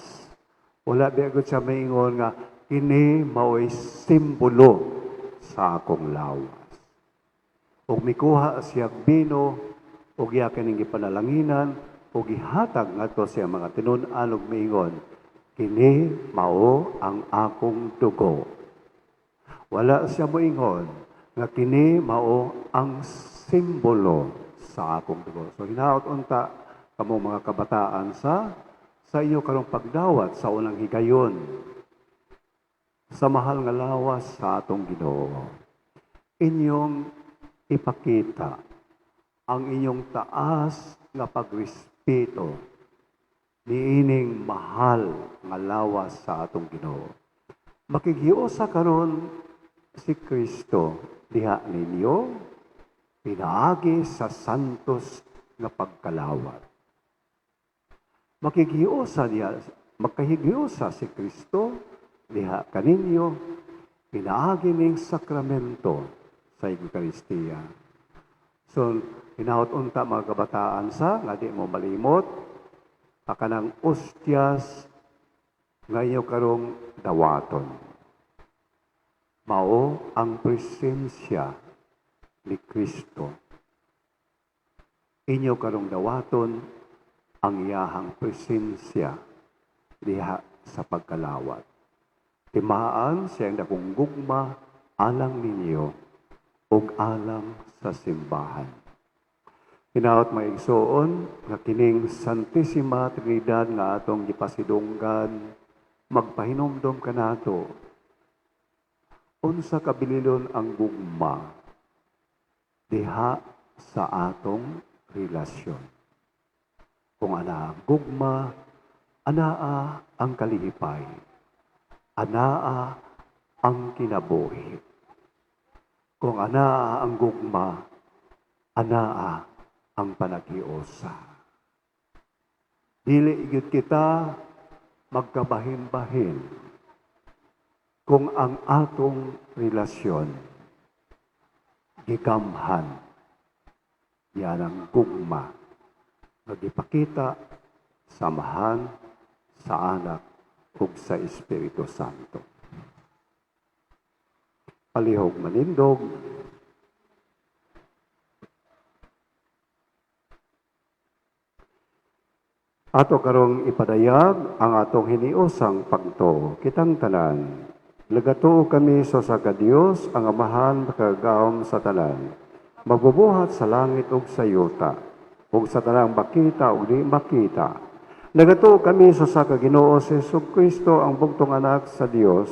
Speaker 10: Wala biya gud siya maingon nga kini mao'y simbolo. sa akong lawas. Ug mikuha siya bino ug iya kining gipanalanginan ug gihatag ngadto sa iyang mga tinun-an ug miingon, "Kini mao ang akong dugo." Wala siya moingon nga kini mao ang simbolo sa akong dugo. So hinaot unta kamo mga kabataan sa inyo karong pagdawat sa unang higayon sa mahal nga lawas sa atong Ginoo. Inyong ipakita ang inyong taas nga pagrespeto niining mahal nga lawas sa atong Ginoo. Makighiusa karon si Kristo diha ninyo pinaagi sa santos nga pagkalawat. Makighiusa diha, makahighiusa si Kristo diha kaninyo pinaagi ning sakramento sa Eukaristiya. So, hinaot unta mga kabataan sa nga di mo malimot kanang ostyas nga inyo karong dawaton. Mao ang presensya ni Kristo. Inyo karong dawaton ang iyahang presensya diha sa pagkalawat. Timaan siyang dakong gugma alang ninyo ug alang sa simbahan. Hinaot mga igsoon nga kining Santissima Trinidad nga atong gipasidunggan, magpahinumdom kanato unsa kabililon ang gugma diha sa atong relasyon. Kung ana ang gugma, anaa ang kalihipay, anaa ang kinabuhi. Kung anaa ang gugma, anaa ang panaghiusa. Dili gyud kita magkabahin-bahin kung ang atong relasyon gigamhan yan ang gugma nga gipakita sa Amahan, sa Anak ug sa Espiritu Santo. Palihog manindog. Ato karong ipadayag ang atong hiniusang pagtuo. Kitang tanan, nagatuo kami sa usa ka Dios, ang Amahan makagagahom sa tanan, magbubuhat sa langit ug sa yuta, ug sa tanang makita ug di makita. Nagatuo kami sa usa ka Ginoo si Jesucristo, ang bugtong anak sa Dios,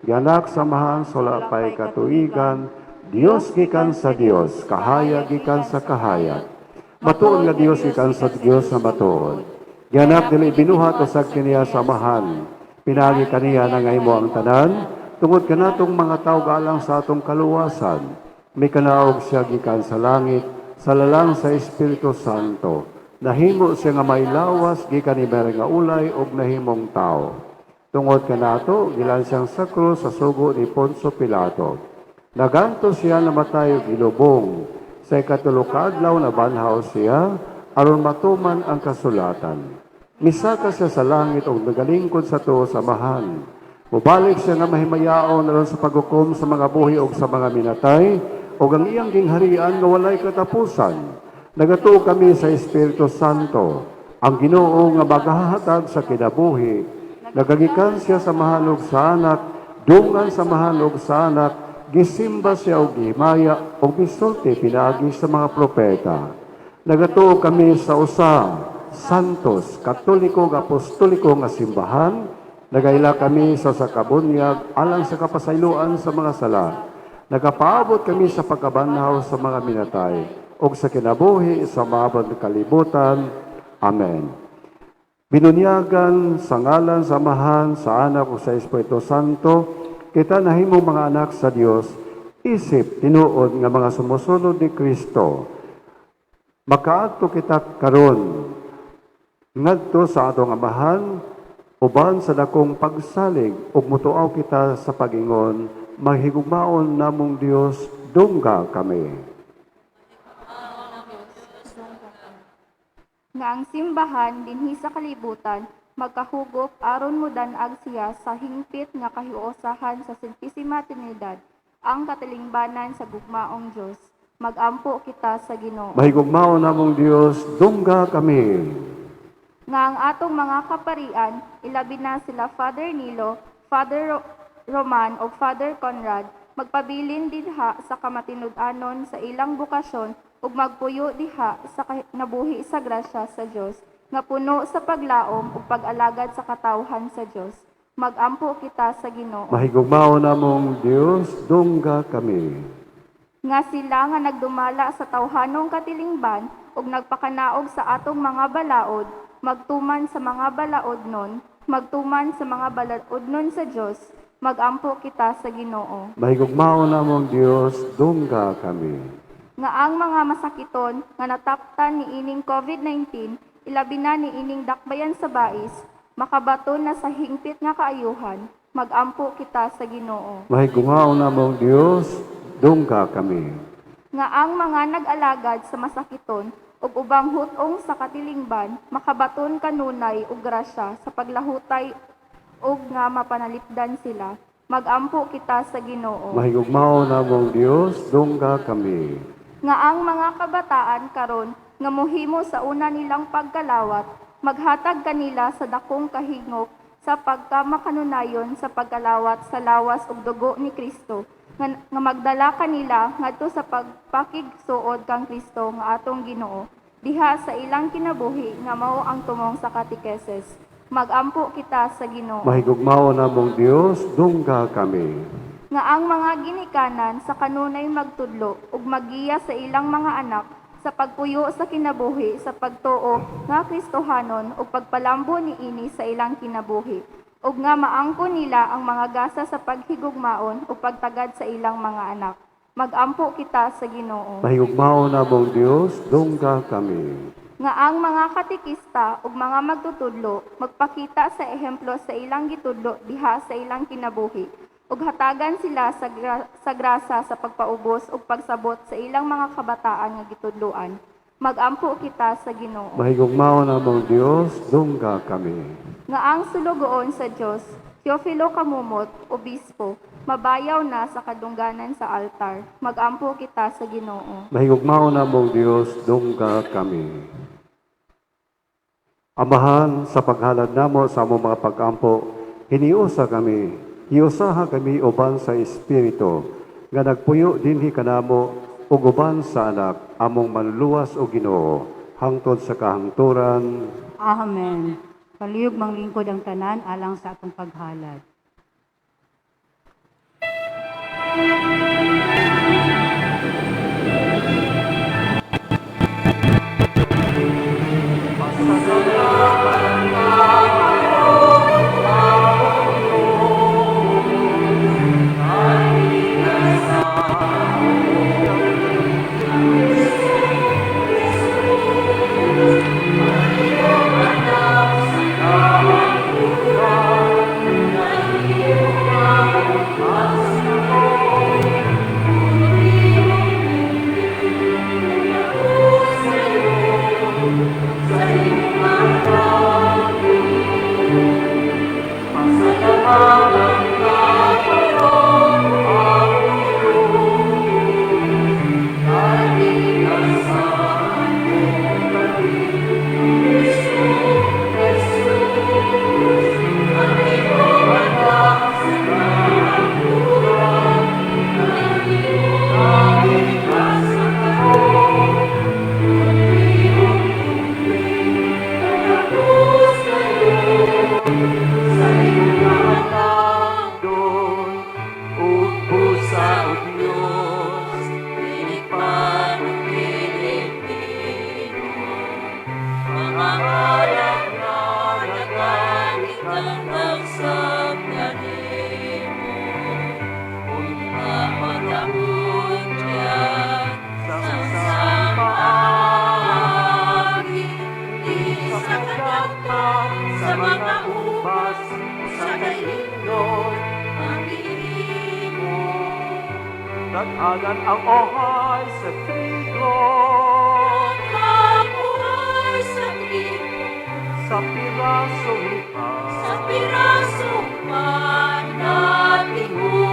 Speaker 10: gianak sa Amahan sa wala pay katuigan, Dios gikan sa Dios, kahayag gikan sa kahayag. Matuod nga Dios gikan sa Dios na matuod. Gianak dili binuhat usag kaniya sa Amahan. Pinaagi kaniya nangahimo ang tanan, tungod kanatong mga tawo alang sa atong kaluwasan. Mikanaog siya gikan sa langit, sa lalang sa Espiritu Santo. Nahimo siya nga may lawas gikan ni Mary nga ulay ug nahimong tao. Tungod kanato, gilan siyang sa krus sa sugo ni Poncio Pilato. Naganto siya namatay ug gilubong. Sa ikatulo ka adlaw nabanhaw siya aron matuman ang kasulatan. Misaka siya sa langit ug nagalingkod sa tuo sa Amahan. Mubalik siya nga mahimayaon aron sa paghukom sa mga buhi ug sa mga minatay, ug ang iyang gingharian nga walay katapusan. Nagatuo kami sa Espiritu Santo, ang Ginoo nga magahatag sa kinabuhi. Nagagikan siya sa Amahan ug sa Anak, dungan sa Amahan ug sa Anak, gisimba siya og gihimaya ug misulti pinaagi sa mga propeta. Nagatuo kami sa usa Santos, Katoliko ug Apostoliko nga simbahan. Nagaila kami sa sakabunyag alang sa kapasayloan sa mga sala. Nagapaabot kami sa pagkabanhaw sa mga minatay ug sa kinabuhi sa maabot nga kalibutan. Amen. Binunyagan sa ngalan sa Amahan, sa Anak ug sa Espiritu Santo, kita nahimong mga anak sa Dios, isip tinuod nga mga sumusunod ni Kristo. Makaadto kita karon ngadto sa atong Amahan uban sa dakong pagsalig ug mutuaw kita sa pag-ingon, mahigugmaon namong Dios, dungga kami.
Speaker 9: Nga ang simbahan dinhi sa kalibutan magkahugop aron modan-ag siya sa hingpit nga kahiusahan sa Santissima Trinidad. Ang katilingbanan sa gugmaong Dios. Magampo kita sa Ginoo.
Speaker 10: Mahigugmaon namong Dios, dungga kami.
Speaker 9: Nga ang atong mga kaparian, ilabi na sila Father Nilo, Father Roman ug Father Conrad, magpabilin dinha sa kamatinud-anon sa ilang bokasyon ug magpuyo diha sa nabuhi sa grasya sa Dios nga puno sa paglaom ug pag-alagad sa katawhan sa Dios. Magampo kita sa Ginoo.
Speaker 10: Mahigugmaon namong Dios, dungga kami.
Speaker 9: Nga sila nga nagdumala sa tawhanong katilingban ug nagpakanaog sa atong mga balaod, magtuman sa mga balaodnon, magtuman sa mga balaodnon sa Dios. Magampo kita sa Ginoo.
Speaker 10: Mahigugmaon namong Dios, dungga kami.
Speaker 9: Nga ang mga masakiton nga nataptan niining COVID-19, ilabi na niining dakbayan sa bais, makabaton na sa hingpit nga kaayuhan. Magampo kita sa Ginoo.
Speaker 10: Mahigugmaon namong Dios, dungga kami.
Speaker 9: Nga ang mga nag-alagad sa masakiton ug ubang hut-ong sa katilingban makabaton kanunay og grasya sa paglahutay ug nga mapanalipdan sila. Magampo kita sa Ginoo.
Speaker 10: Mahigugmaon namong Dios, dungga kami.
Speaker 9: Nga ang mga kabataan karon nga mohimo sa una nilang pagkalawat, maghatag kanila sa dakong kahingop sa pagkamakanunayon sa pagkalawat sa lawas ug dugo ni Kristo, nga magdala kanila ngadto sa pagpakigsuod kang Kristo nga atong Ginoo diha sa ilang kinabuhi nga mao ang tumong sa katikeses. Magampo kita sa Ginoo.
Speaker 10: Mahigugmaon namong Dios, dungga kami.
Speaker 9: Nga ang mga ginikanan sa kanunay magtudlo ug maggiya sa ilang mga anak sa pagpuyo sa kinabuhi sa pagtuo nga Kristohanon ug pagpalambo niini sa ilang kinabuhi, ug nga maangko nila ang mga gasa sa paghigugmaon ug pagtagad sa ilang mga anak. Magampo kita sa Ginoo.
Speaker 10: Mahigugmaon namong Dios, dungga kami.
Speaker 9: Nga ang mga katekista ug mga magtutudlo magpakita sa ehemplo sa ilang gitudlo diha sa ilang kinabuhi, ug hatagan sila sa grasa sa pagpaubos ug pagsabot sa ilang mga kabataan nga gitudloan. Magampo kita sa Ginoo.
Speaker 10: Mahigugmaon namong Dios, dungga kami.
Speaker 9: Nga ang sulugoon sa Dios, Teofilo Camomot, obispo, mabayaw na sa kadungganan sa altar. Magampo kita sa Ginoo.
Speaker 10: Mahigugmaon namong Dios, dungga kami. Amahan, sa paghalad namo sa among mga pag-ampo, hiniusa kami, hiusaha kami uban sa Espiritu, nga nagpuyo dinhi kanamo ug uban sa anak, among manluluwas o Ginoo, hangtod sa kahangturan.
Speaker 5: Amen. Palihog manglingkod ang tanan alang sa atong paghalad.
Speaker 1: Daghanan ang ohay sa trigo. Sa pirasong pan.
Speaker 7: Sa pirasong pan natingo.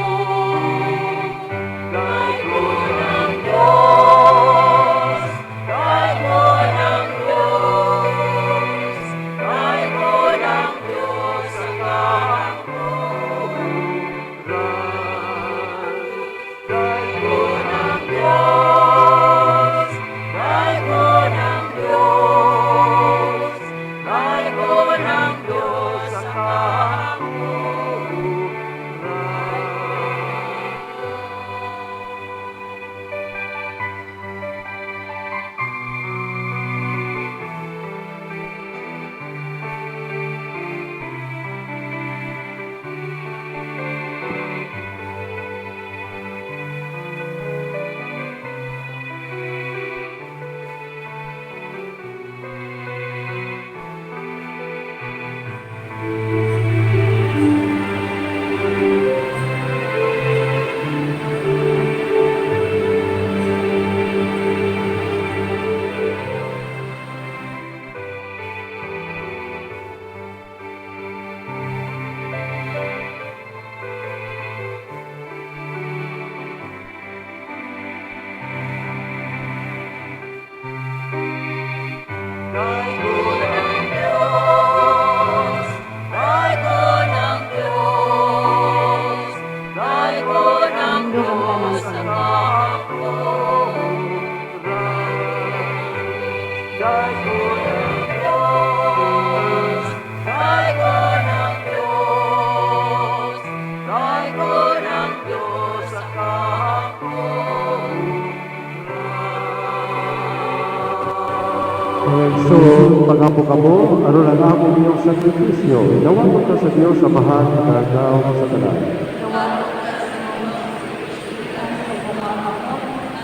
Speaker 6: Pangampo kamo, aron ang among iyong sakripisyo dawaton ta sa Dios Amahan, makagagahom sa tanan.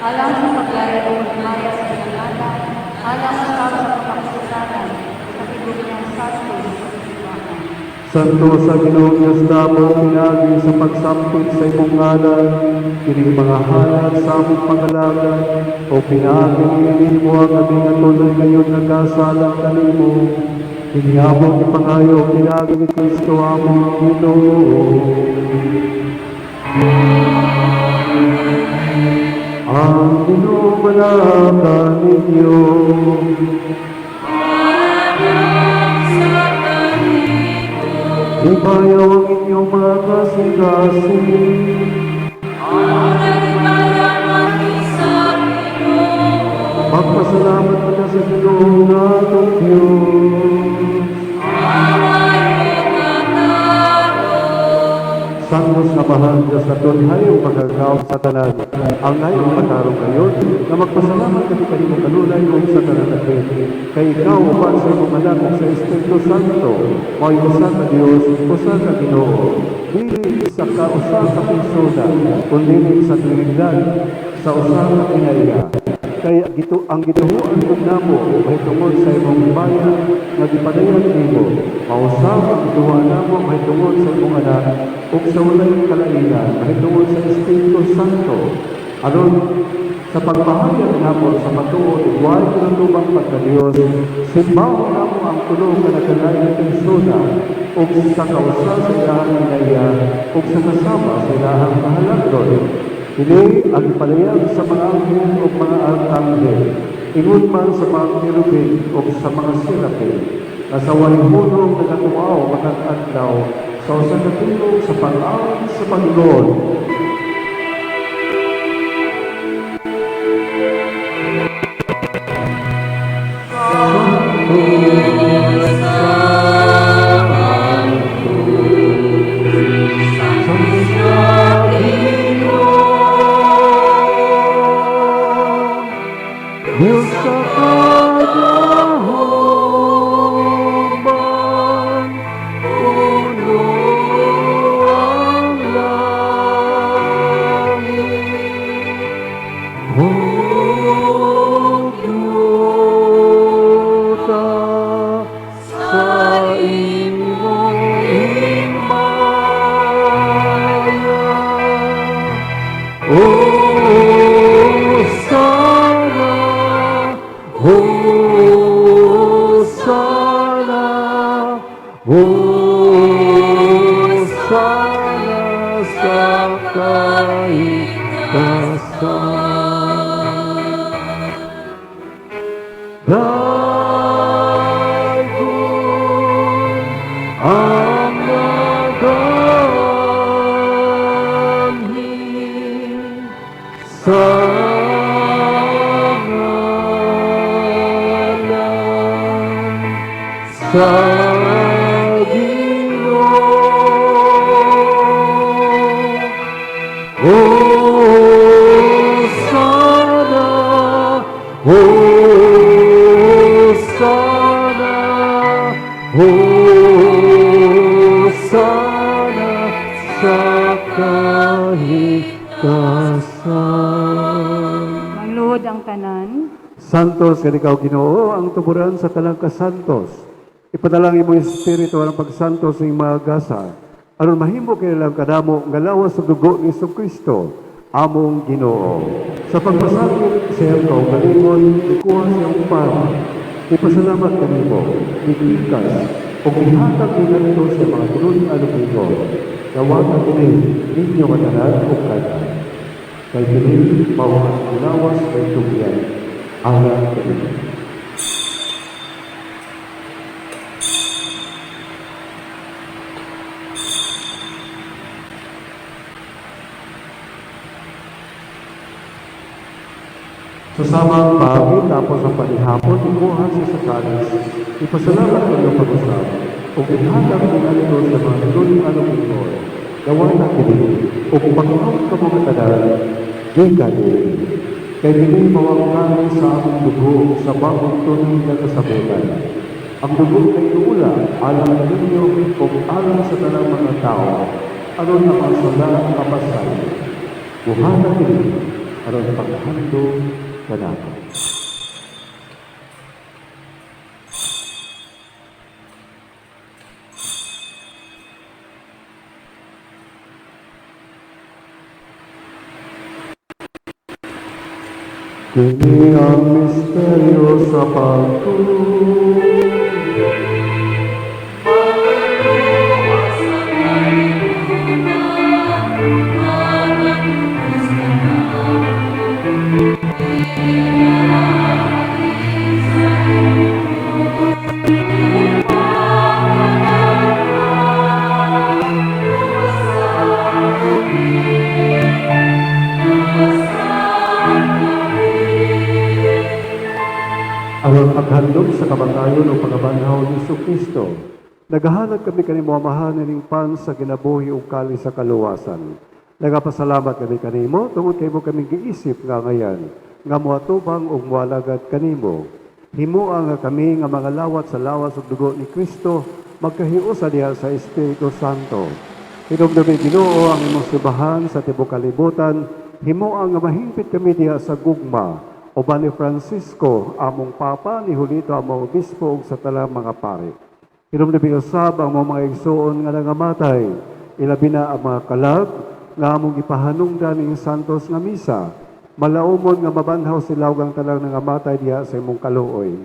Speaker 5: Alang sa paglayag o pagmaya sa iyang ngalan, alang sa sa pagkakasalanan, sa tibuok niyang santo sa simbahan.
Speaker 6: Santo sa Ginoong Diyos namo, pinaagi sa pagsampit sa imong ngalan, kining mga halad sa among pangalaga, o pinaagi niini mo ang aming atuloy ngayon nagasalang kanimo. Kini among ipangayo pinaagi ni Kristo among Ginoo. Ang Ginoo manaka ninyo. Ibayaw ang inyong mga kasing-kasing. Magpasalamat ka sa Ginoo nga atong Diyos. Santos na mahal Diyos na tunhay o pagkakaon sa tanan. Ang ngayong matarong ngayon na magpasalamat kami kanimo kanunay ug sa tanan natin. Kay ikaw uban sa imong anak ug sa Espiritu Santo, mao'y usa ka Dios, usa ka Ginoo. Dili sa ka usa ka persona, kundi sa Trinidad, sa usa ka kinaiya. Kaya gitu ang gituhuan pud namo mahitungod sa imong himaya nga gipadayag nimo. Mausab ang gituhuan namo mahitungod sa imong anak ug sa walay kalainan mahitungod sa Espiritu Santo. Aron sa pagpahayag namo sa matuod ug way tinutubang pagka-Dios, simbahon namo ang tulo ka nagkalaing persona ug sa kausa sa ilahang kinaiya ug sa kasama sa ilahang kahalangdon. Kini ang ipalayag sa mga anghel o mga arkanghel, ingon man sa mga kerubin o sa mga serapin, na sa walay hunong nagatuaw matag adlaw sa usa ka tingog sa pag-awit sa Panginoon. Diyos sa kadahuman, puno ang langit. Ug yuta sa imong himaya. Hosana, Hosana, Hosana sa kaitasan. Dagon ang naganhi sa ngalan sa Ginoo. Hosana, Hosana, Hosana sa kahitasan.
Speaker 5: Mangluhod ang tanan.
Speaker 6: Santos nga ikaw Ginoo ang tuburan sa tanang kasantos. Ipadala ang imong espiritu aron pagsantos sa imong mga gasa. Aron mahimo kanilang kadamo nga lawas sa dugo ni Kristo, among Ginoo. Sa pagpasakit sa iyang kaugalingon, ikuha sa iyang pan. Ipasalamat kanimo, gipikas, ug gihatag ninyo sa mga tinun-an ug ingon. Dawata kini ninyo nga tanan ug kada. Kay kini mao ang lawas kay tugyan alang kaninyo. Sa samang bahagi, tapos ang panihapon, ikuha siya sa kalis. Ipasalamat kanyo pag-usap. Ug ihatag ninyo sa mga tinun-an ug ingon. Dawata kini, ug pag-inom kamo nga tanan, gikan niini. Kay kini mao ang kalis sa among dugo sa bagong tunay nga kasabutan.
Speaker 10: Ang dugo kay inuula alang kaninyo ug alang sa tanang mga tao aron ang mga sala mapasaylo. Buhata kini aron paghandom kanako. Kini ang misteryo sa pagtulong. Aron paghandom sa kamatayon o pagkabanhaw ni Kristo, nagahalad kami kanimo, Amahan, ining pan sa kinabuhi ug kalis sa kaluwasan. Nagapasalamat kami kanimo tungod kay imo kaming giisip nga angayan nga moatubang ug moalagad kanimo. Himoa nga kami nga mga lawat sa lawas ug dugo ni Kristo magkahiusa diha sa Espiritu Santo. Hinumdumi, Ginoo, ang imong simbahan sa tibuok kalibutan, himoa nga mahingpit kami diha sa gugma uban ni Francisco, among Papa, ni Julito, among Obispo, ug sa tanang mga pari. Hinumdumi usab ang mga igsoon nga nangamatay, ilabi na ang mga kalag nga among ipahanungdan ning santos nga misa. Malaumon nga mabanhaw sila ug ang tanang nangamatay diha sa imong kaluoy.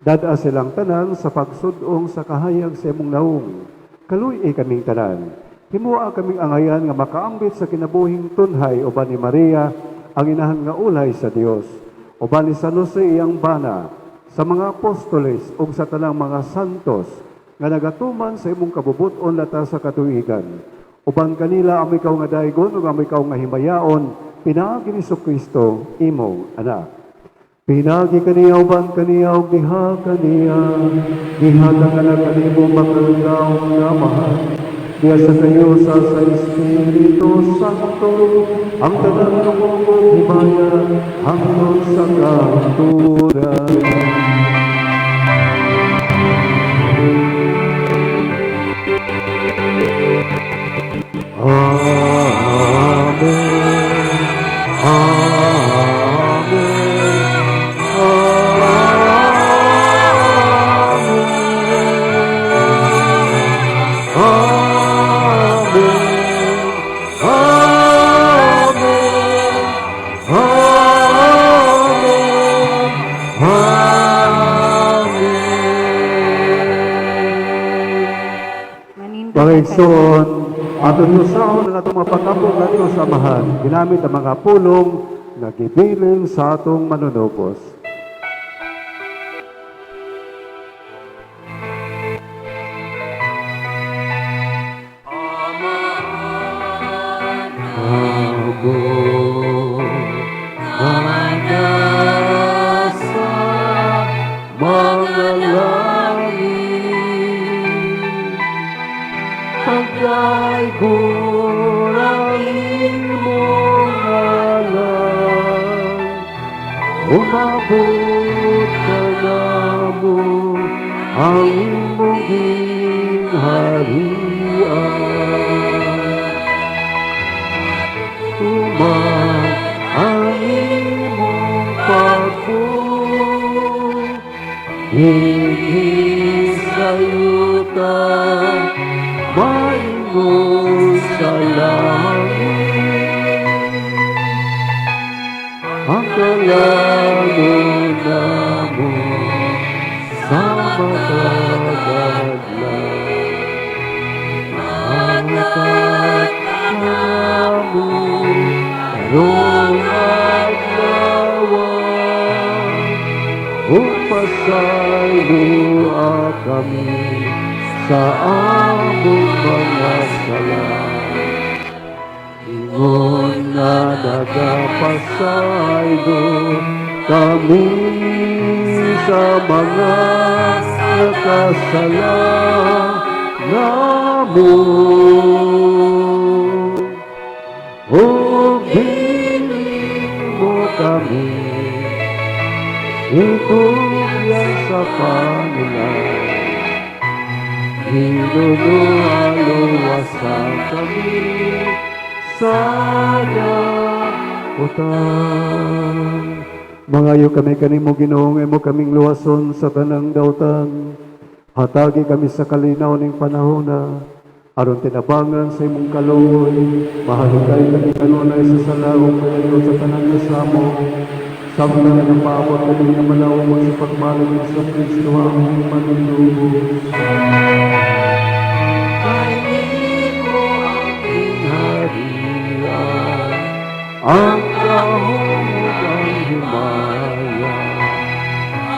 Speaker 10: Dad-a silang tanan sa pagsud-ong sa kahayag sa imong naong. Kaluy-i kaming tanan. Himoa kaming angayan nga makaambit sa kinabuhing tunhay uban ni Maria, ang inahan nga ulay sa Dios, uban ni San Jose iyang bana, sa mga apostoles ug sa tanang mga santos nga nagatuman sa imong kabubut-on lata sa katuigan. Uban kanila amo ikaw nga daygon ug amo ikaw nga himayaon pinaagi ni Kristo imong anak. Pinaagi kaniya, uban kaniya, ug diha kaniya, gihatag ka na kanimo makagagahom nga Amahan, diha sa kahiusa sa Espiritu Santo, ang tanang dungog ug himaya hangtod sa kahangturan. Amen. Amen. Amen. Amen. Amen. Amen. Mga igsoon, atong usahon ang atong mga pag-ampo ngadto sa Amahan, ginamit ang mga pulong nga gibilin sa atong manunubos. Amo nga nasa mga langit, pagdaygon ang imong ngalan, umabot kanamo ang imong gingharian. Tuman ang imong pagbuot dinhi sa yuta maingon sa langit. Ang kalanon namo sa matag adlaw, ihatag kanamo karong adlaw, ug pasayloa kami sa among mga sala, ingon nga nagapasaylo kami sa mga nakasala namo. Ug dili mo kami itugyan sa panulay,
Speaker 6: Nuno, luwasa kami sa dautan. Mangayo kami kanimo, Ginoo, nga imo kaming luwason sa tanang dautan. Hatagi kami sa kalinaw ning panahona aron tinabangan sa imong kaluoy, mahalikay kami kanunay sa sala ug mayadto sa tanang nasamo. Samtang nagapaabot kami nga malawom sa pagbalik ni Hesus Kristo ang among manunubos. Kay imo ang gingharian, ang gahom ug ang himaya,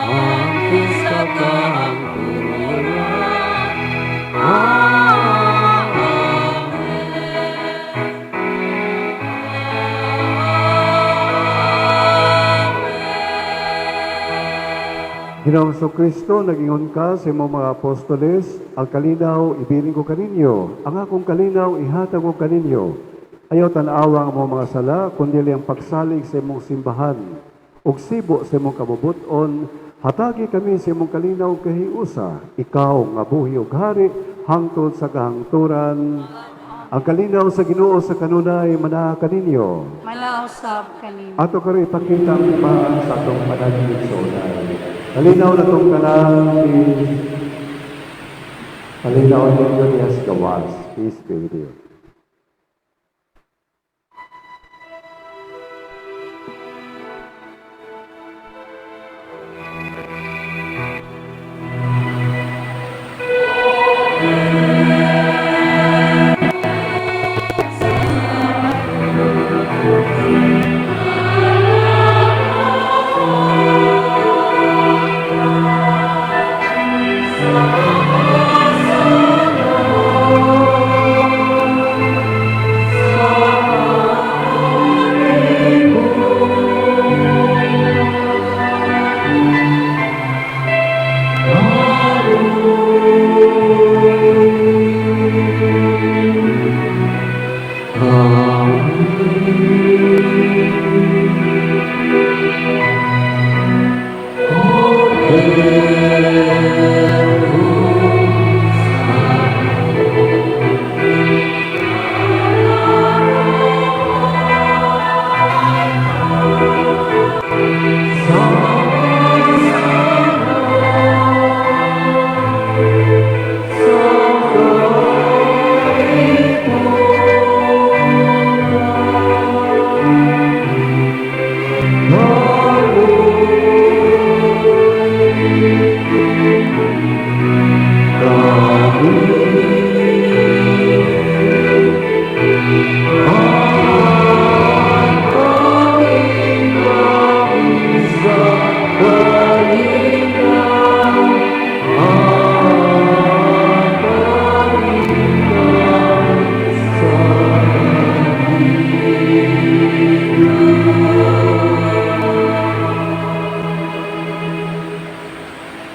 Speaker 6: hangtod sa kahangturan. Ginoong Kristo, nagingon ka sa imong mga apostoles, "Ang kalinaw ibilin ko kaninyo, ang akong kalinaw ihatag ko kaninyo. Ayaw tan-awa ang imong mga sala, kundi ang pagsalig sa imong simbahan. Ug sibo sa imong kabubuton, hatagi kami sa imong kalinaw kahiusa, ikaw nga buhi ug hari hangtod sa kahangturan." Ang kalinaw sa Ginoo sa kanunay manaa kaninyo.
Speaker 5: Manausab kanimo.
Speaker 6: Ato karon ipakita ang timaan sa atong panagigigsoonay. Kalinaw na tong tanan, peace. Kalinaw ninyo diha sa gawas. Peace be with you.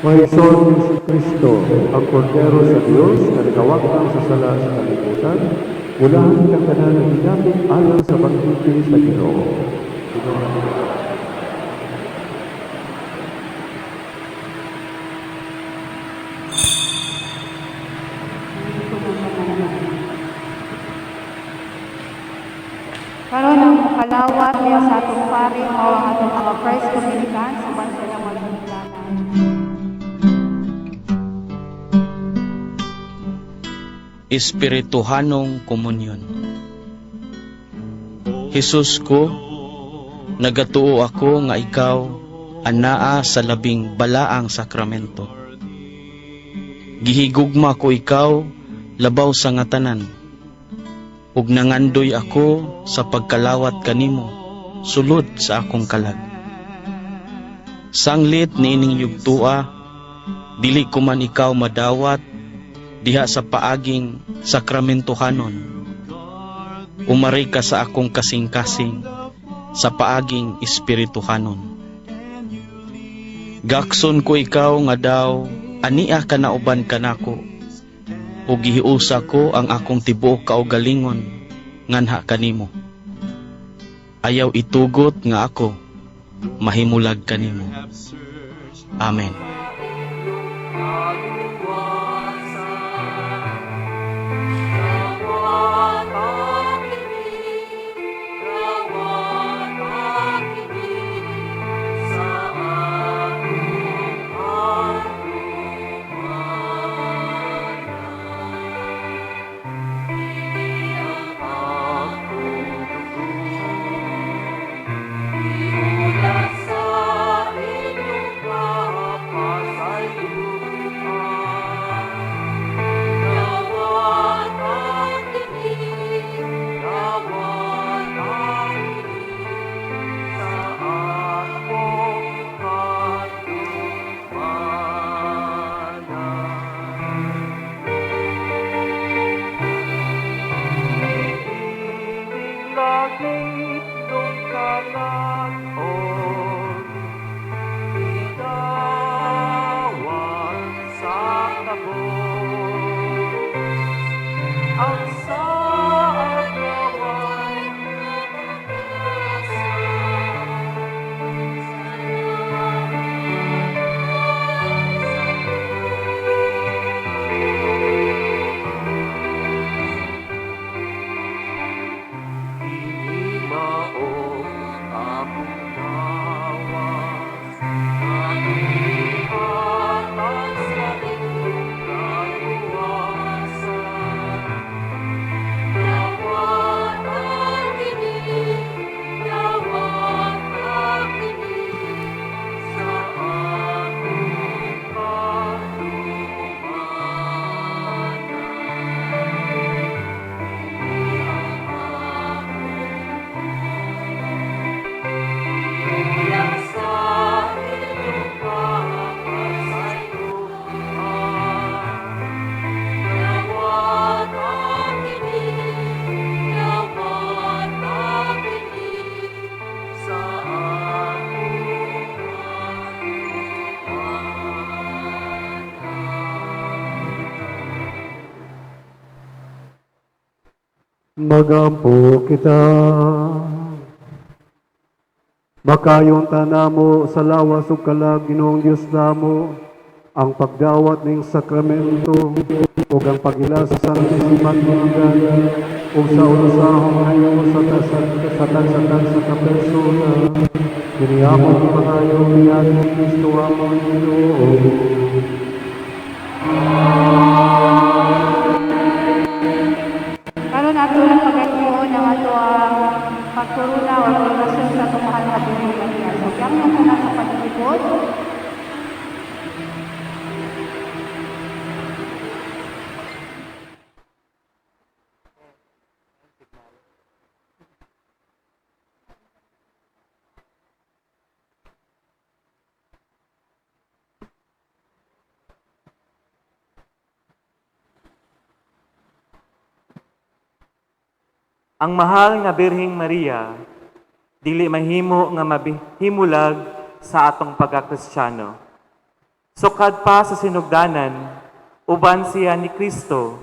Speaker 6: Maison Jesu Kristo, ang Kordero sa Dios na nagawagtang sa sala sa kalibutan, ulahan kang tanan nga hinapit alang sa bangkete sa Ginoo. Ginoo.
Speaker 5: Karon ang mukalawat niya sa atong pari mao ang atong mga first communicants uban sa ilang mga ginikanan.
Speaker 11: Espirituhanong Komunyon. Jesus ko, nagatuo ako nga ikaw anaa sa labing balaang sakramento. Gihigugma ko ikaw labaw sa nga tanan, ug nangandoy ako sa pagkalawat kanimo sulod sa akong kalag. Sanglit niining yugtua, dili ko man ikaw madawat diha sa paaging sakramentohanon. Umari ka sa akong kasing-kasing sa paaging espirituhanon. Gakson ko ikaw nga daw ania ka nauban kanako, ug gihiusa ko ang akong tibuok kaugalingon nganha kanimo. Ayaw itugot nga ako mahimulag kanimo. Amen.
Speaker 6: Magampo kita. Makayon ta namo sa lawas ug kalag, Ginoong Dios namo, ang pagdawat ning sakramento ug ang pag-ila sa Santisima Trinidad ug sa unusahong kayo sa tagsa-tagsa ka persona. Kini among gipangayo niaging Kristo among Ginoo.
Speaker 5: Karon ato lang pagatuon ang ato ang pagkuruna o koronasyon sa atong mahal nga Birheng Maria. So, yang na na sa paglibot.
Speaker 3: Ang mahal nga Birheng Maria, dili mahimo nga mahimulag sa atong pagkakristyano. Sukad pa sa sinugdanan, uban siya ni Kristo,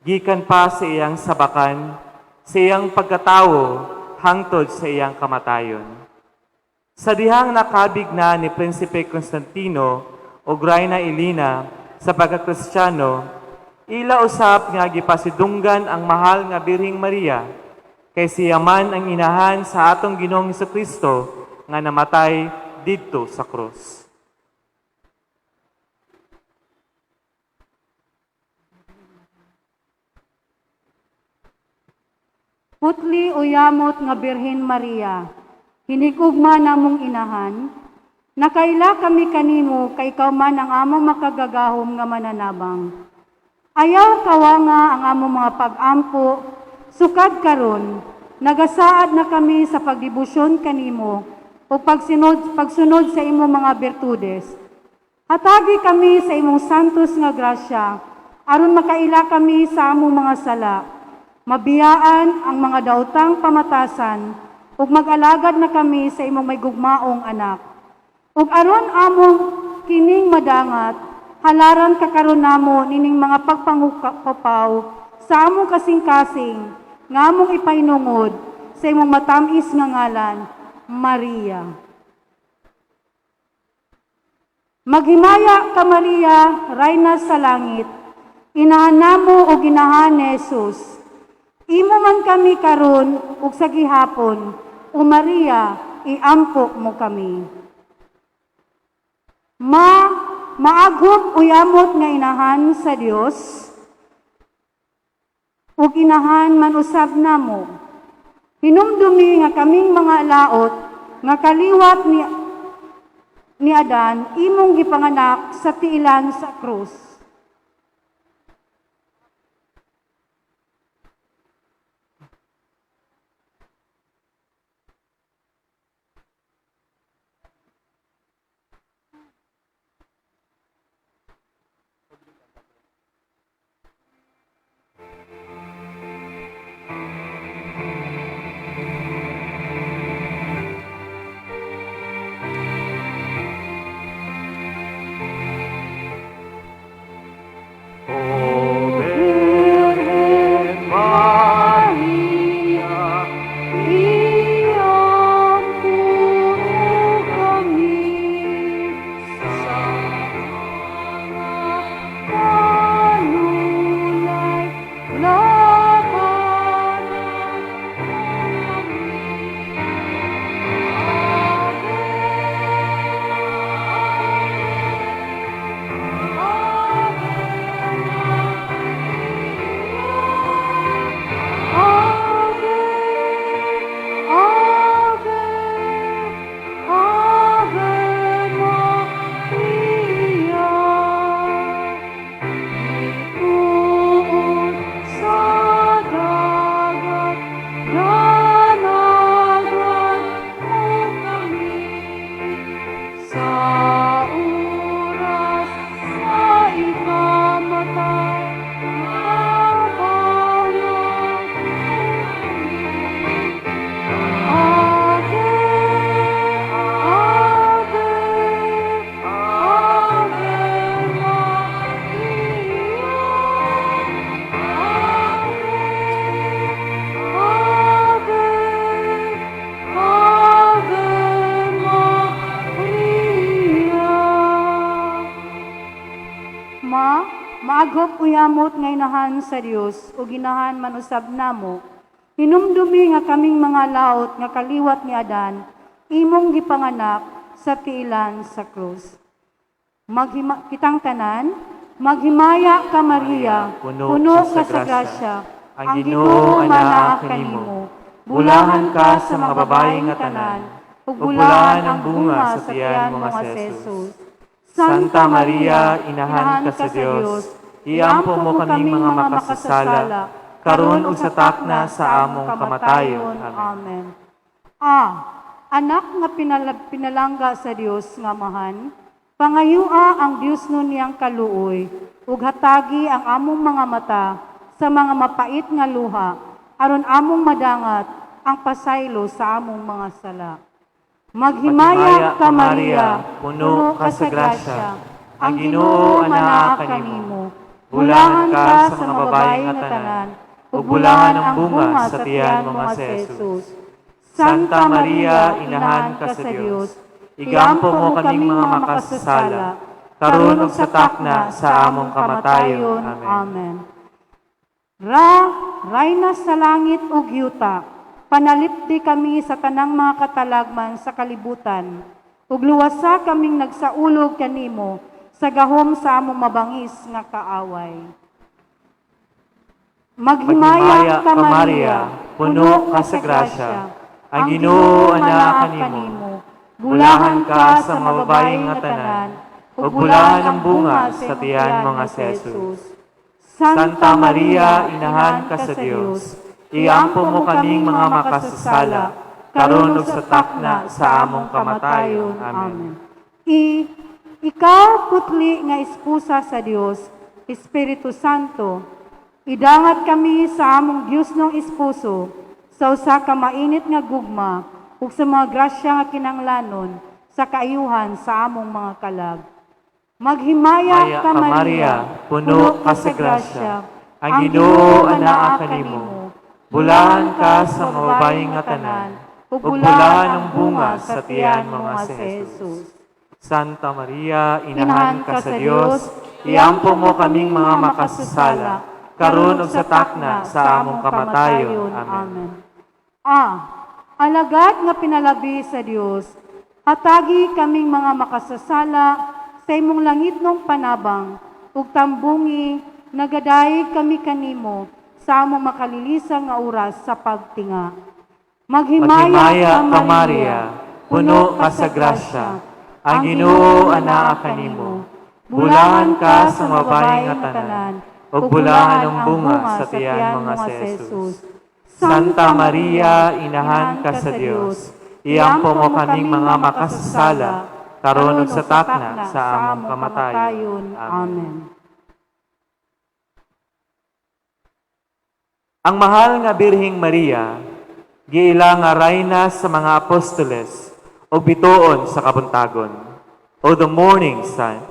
Speaker 3: gikan pa sa iyang sabakan, sa iyang pagkatawo, hangtod sa iyang kamatayon. Sa dihang nakabig na ni Prinsipe Constantino o Rayna Elena sa pagkakristyano, ila usap nga gipasidunggan ang mahal nga Birheng Maria, kay siya man ang inahan sa atong Ginoong Hesukristo nga namatay didto sa krus.
Speaker 5: Putli o yamot nga Birhen Maria, hinigugma namong inahan, nakaila kami kanimo kay ikaw man ang among makagagahom nga mananabang. Ayaw kawanga ang among mga pag-ampo, sukad karon, nagasaad na kami sa pagdebosyon kanimo o pagsunod sa imong mga bertudes. Hatagi kami sa imong santos nga grasya, aron makaila kami sa among mga sala. Mabiyaan ang mga daotang pamatasan, ug mag-alagad na kami sa imong may gugmaong anak. Ug aron among kining madangat, halaran ka karon namo nining mga pagpangupaw sa among kasing-kasing, nga among ipahinungod sa imong matamis nga ngalan, Maria. Maghimaya ka Maria, Rayna sa langit, inahan namo og inahan ni Jesus. Imo man kami karon ug sa gihapon, o Maria, iampo mo kami. Maaghop o yamot nga inahan sa Dios, ug inahan man usab namo. Hinumdumi nga kaming mga laot nga kaliwat ni Adan, imong gipanganak sa tiilan sa krus. Mauyamot nga Inahan sa Dios ug Inahan man usab namo, hinumdumi nga kaming mga laot nga kaliwat ni Adan, imong gipanganak sa tiilan sa krus. Kitang tanan, maghimaya ka Maria, puno ka sa grasya,
Speaker 12: ang Ginoo anaa kanimo. Bulahan ka sa mga babae nga tanan, ug bulahan ang bunga sa tiyan mo nga si Jesus. Santa Maria, Inahan ka sa Dios, iampo mo kaming mga makasasala, karon ug sa takna sa among kamatayon. Amen.
Speaker 5: Amen. A. Anak nga pinalangga sa Dios nga Amahan, pangayua ang Dios nun niyang kaluoy, ug hatagi ang among mga mata sa mga mapait nga luha, aron among madangat ang pasaylo sa among mga sala. Maghimaya ka Maria,
Speaker 12: puno ka sa grasya, ang Ginoo anaa kanimo. Bulahan ka sa mga babae nga tanan, ug bulahan ang bunga sa tiyan mo nga si Jesus. Santa Maria, Inahan ka sa Dios, igampo mo kaming mga makasasala, karon ug sa takna sa among kamatayon. Amen.
Speaker 5: Amen. Ra, rayna sa langit ug yuta, panalipdi kami sa tanang mga katalagman sa kalibutan, ug luwasa kaming nagsaulog kanimo sa gahom sa among mabangis nga kaaway. Maghimaya ka Maria,
Speaker 12: puno ka sa grasya, ang Ginoo anaa kanimo. Bulahan ka sa mga babae nga tanan, ug bulahan ang bunga sa tiyan mo nga si Jesus. Santa Maria, Inahan ka sa Dios, iampo mo kaming mga makasasala, karon ug sa takna sa among kamatayon. Amen.
Speaker 5: Ikaw putli nga esposa sa Dios, Espiritu Santo, idangat kami sa among Dios nung esposo, sa usa ka mainit nga gugma ug sa mga grasya nga kinanglanon sa kaayuhan sa among mga kalag. Maghimaya ka Maria,
Speaker 12: puno ka sa grasya, ang Ginoo anaa kanimo. Bulahan ka sa mga babae nga tanan, ug bulahan ang bunga sa tiyan mo nga si Jesus. Santa Maria, Inahan ka sa Dios, iampo mo kaming mga makasasala, karon ug sa takna sa among kamatayon. Amen.
Speaker 5: A. Alagad nga pinalabi sa Dios, hatagi kaming mga makasasala sa imong langitnong panabang, ug tambungi nagadayeg kami kanimo sa among makalilisang nga oras sa pagtinga.
Speaker 12: Maghimaya ka Maria, puno ka sa grasya, ang Ginoo anaa kanimo. Bulahan ka sa mga babae nga tanan, ug bulahan ang bunga sa tiyan mo nga si Jesus. Santa Maria, Inahan ka sa Dios, iampo mo kaming mga makasasala, karon ug sa takna sa among kamatayon. Amen. Ang mahal nga Birheng Maria, giila nga rayna sa mga apostoles o bituon sa kabuntagon, o the morning sun.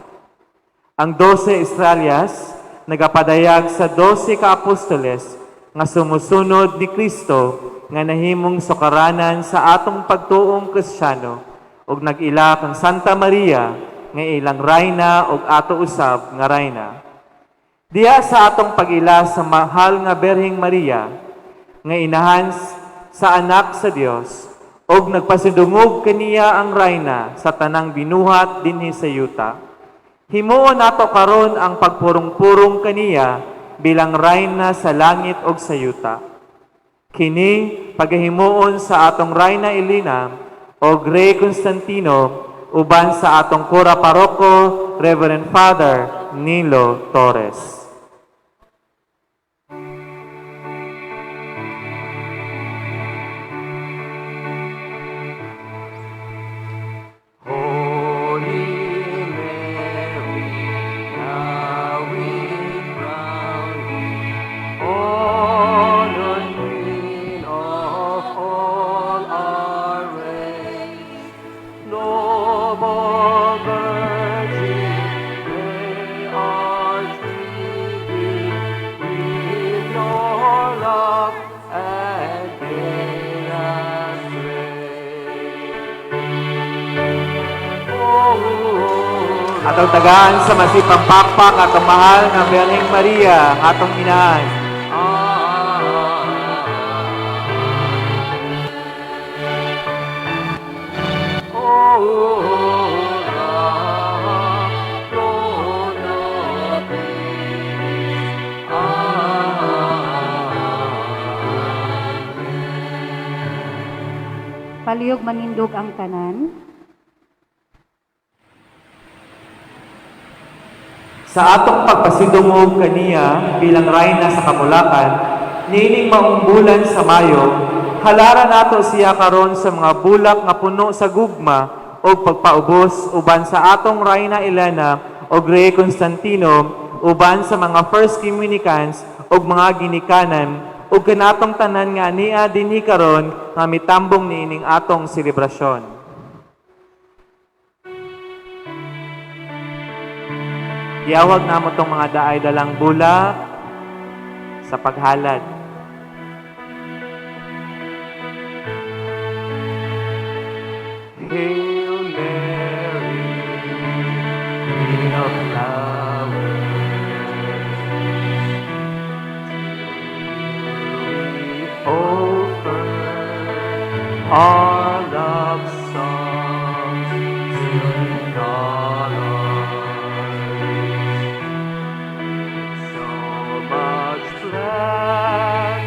Speaker 12: Ang 12 estrellas nagapadayag sa 12 ka apostoles nga sumusunod ni Kristo nga nahimong sukaranan sa atong pagtuong Kristiyano ug nag-ila kang Santa Maria nga ilang rayna ug ato usab nga rayna. Diha sa atong pag-ila sa mahal nga Birheng Maria nga inahan sa anak sa Dios ug nagpasidungog kaniya ang rayna sa tanang binuhat dinhi sa yuta. Himuon nato karon ang pagpurong-purong kaniya bilang rayna sa langit ug sa yuta. Kini pagahimuon sa atong rayna Elena o Rey Constantino uban sa atong kura paroko Reverend Father Nilo Torres.
Speaker 7: Noble Virgin, may our
Speaker 12: Atong tagaan sa masipang pakpak atong mahal nga Birheng Maria, ang atong inahan.
Speaker 5: Palihog manindog ang tanan.
Speaker 12: Sa atong pagpasidungog kaniya bilang rayna sa kamulakan, niining maong bulan sa Mayo, halara nato siya karon sa mga bulak nga puno sa gugma og pagpaubos uban sa atong Rayna Elena og Rey Constantino, uban sa mga first communicants og mga ginikanan ug kanatong tanan nga ania dinhi karon nga mitambong niining atong selebrasyon. Giawag namo tong mga daay dalang bulak sa paghalad.
Speaker 4: Hail Mary, Queen of Flowers, we offer our love songs in colors. So much splendor,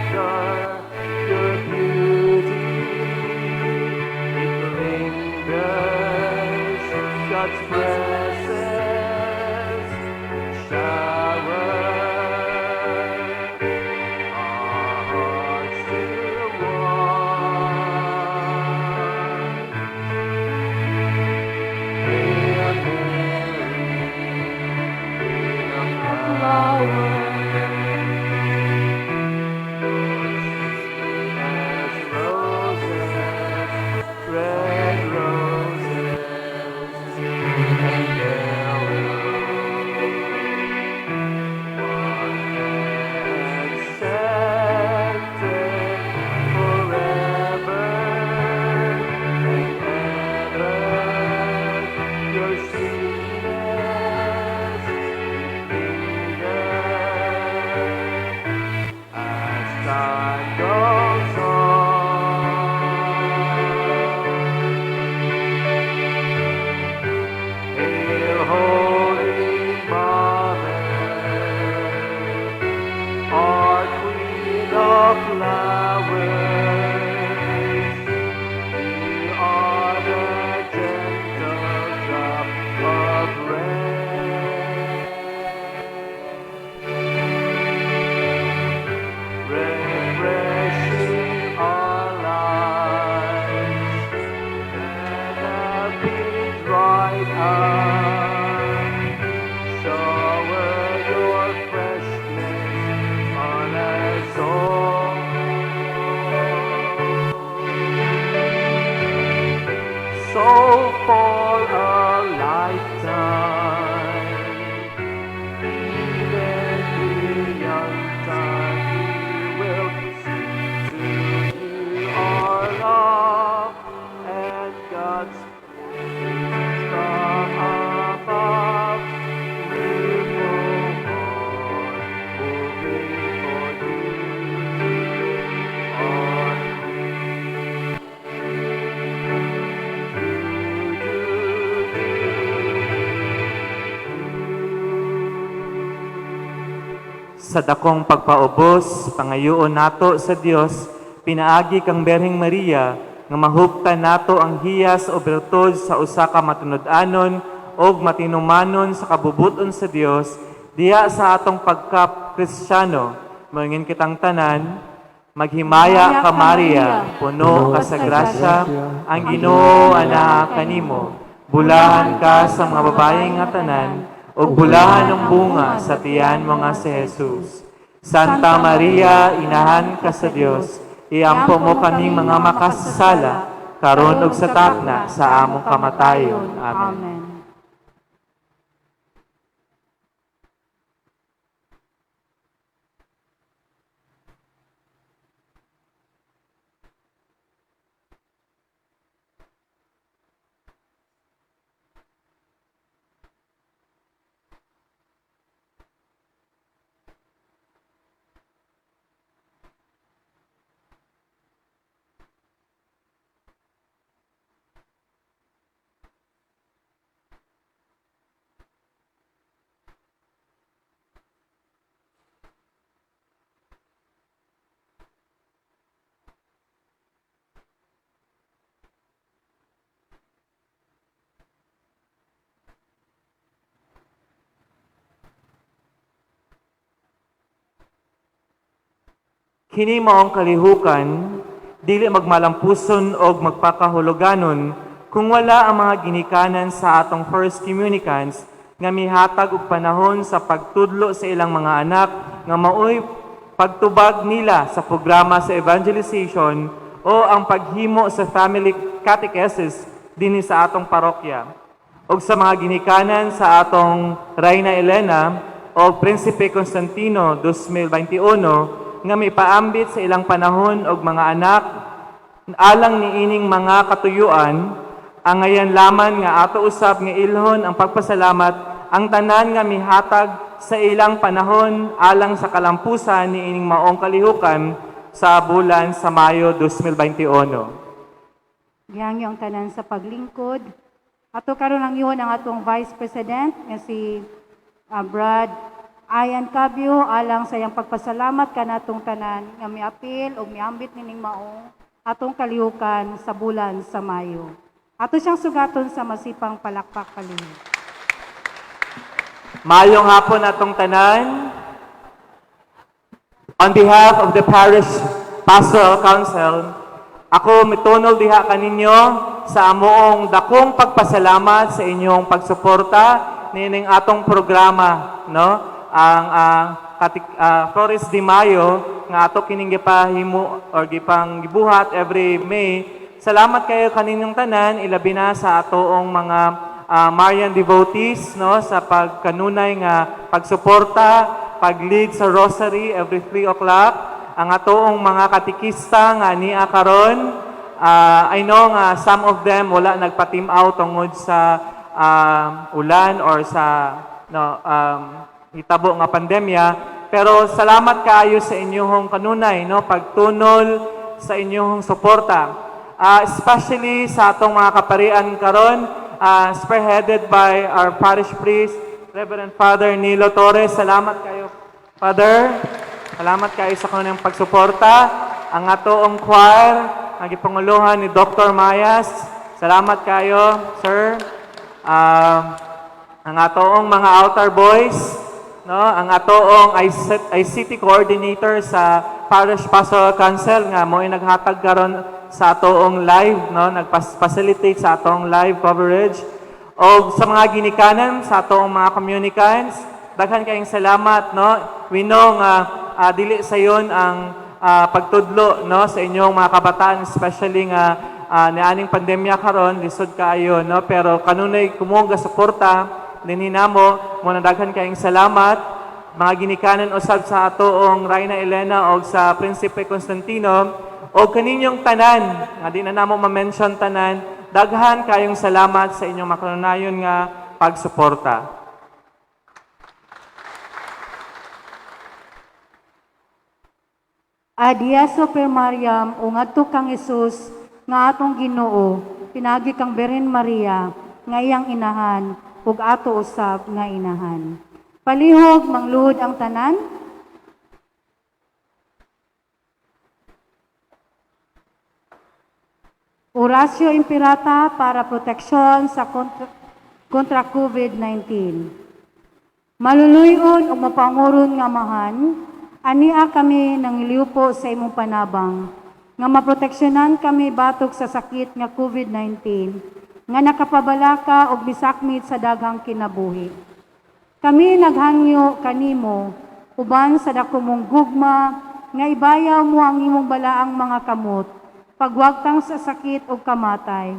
Speaker 4: your beauty, it lingers, God's presence shower our hearts to warm. Hail Mary, Queen of Flowers, as roses, red roses, and yellow, and scented forever and ever. Your sweetness lingers as time goes on. Hail, Holy Mother, our Queen of Flowers, you are the gentle drop of rain, refreshing our lives that have been dried up. Shower your freshness on us all. So for a lifetime, even beyond time, we will sing to you our love and God's from above will go on moving for you. On do, do, do.
Speaker 12: Sa dakong pagpaubos, pangayoon nato sa Dios, pinaagi kang Birheng Maria, nga mahuptan nato ang hiyas o bertud sa usa ka matinud-anon og matinumanon sa kabubuton sa Dios, diha sa atong pagka-Kristiyano. Moingon kitang tanan, maghimaya ka Maria, puno ka sa grasya, ang Ginoo anaa kanimo. Bulahan ka sa mga babae nga tanan, ug bulahan ang bunga sa tiyan mo nga si Jesus. Santa Maria, inahan ka sa Dios, iampo mo kaming mga makasasala, karon ug sa takna sa among kamatayon. Amen.
Speaker 5: Amen.
Speaker 12: Kini maong kalihukan, dili magmalampuson og magpakahuluganon kung wala ang mga ginikanan sa atong first communicants nga mihatag og panahon sa pagtudlo sa ilang mga anak nga maoy pagtubag nila sa programa sa evangelization o ang paghimo sa family catechesis dinhi sa atong parokya. Og sa mga ginikanan sa atong Reyna Elena o Prinsipe Constantino 2021 nga mipaambit sa ilang panahon og mga anak alang niining mga katuyuan, angayan laman nga ato usab nga ilhon ang pagpasalamat ang tanan nga mihatag sa ilang panahon alang sa kalampusan niining maong kalihukan sa bulan sa Mayo 2021.
Speaker 5: Gihangyo ang tanan sa paglingkod. Ato karon ang iyon ang atong Vice President nga si Brad Ayan Cabio alang sa iyang pagpasalamat kanatong tanan nga miapil og miambit nining maong atong kalihukan sa bulan sa Mayo. Ato siyang sugaton sa masipang palakpak palihog.
Speaker 12: Maayong hapon atong tanan. On behalf of the Parish Pastoral Council, ako mitunol diha kaninyo sa amoong dakong pagpasalamat sa inyong pagsuporta niining atong programa, no? Ang Flores de Mayo nga ato kining gipahimo or gipang gibuhat every May. Salamat kayo kaninyong tanan, ilabi na sa atoong mga Marian devotees, no, sa pagkanunay nga pagsuporta, pag-lead sa rosary every 3 o'clock. Ang atoong mga katikista nga nia karon, I know nga some of them wala nagpa-team out tungod sa ulan or sa, no, hitabo nga pandemya, pero salamat kaayo sa inyong kanunay, no, pagtunol sa inyong suporta. Especially sa atong mga kaparian karon, spearheaded by our parish priest, Reverend Father Nilo Torres. Salamat kayo, Father. Salamat kayo sa kanyang pagsuporta. Ang atoong choir, ang gipanguluhan ni Dr. Mayas. Salamat kayo, sir. Ang atoong mga altar boys, no? Ang atoong ICT coordinator sa Parish Pastoral Council nga mo'y naghatag karon sa atoong live, no, nagpa-facilitate sa atong live coverage. Og sa mga ginikanan sa atoong mga communicants, daghan kayong salamat, no. We know nga dili sayon ang pagtudlo, no, sa inyong mga kabataan, especially nga nianing pandemya karon lisod kaayo, no, pero kanunay kamo ga suporta dinhi namo mo, daghan kayong salamat. Mga ginikanan usab sa atoong Reyna Elena og sa Prinsipe Constantino og kaninyong tanan nga di na namo ma-mention tanan, daghan kayong salamat sa inyong makanunayon nga pagsuporta.
Speaker 5: Ad Jesu per Mariam, o ngadto kang Hesus nga atong Ginoo, pinagi kang Birhen Maria nga iyang inahan ug ato usab nga inahan. Palihog mangluhod ang tanan. Oratio Imperata para proteksyon sa kontra COVID-19. Maluluyon ug mapanguron nga Amahan, ania kami nangiliupo sa imong panabang, nga maproteksyonan kami batok sa sakit nga COVID-19, nga nakapabalaka og misakmit sa daghang kinabuhi. Kami naghangyo kanimo, uban sa dako mong gugma, nga ibayaw mo ang imong balaang mga kamot, pagwagtang sa sakit ug kamatay.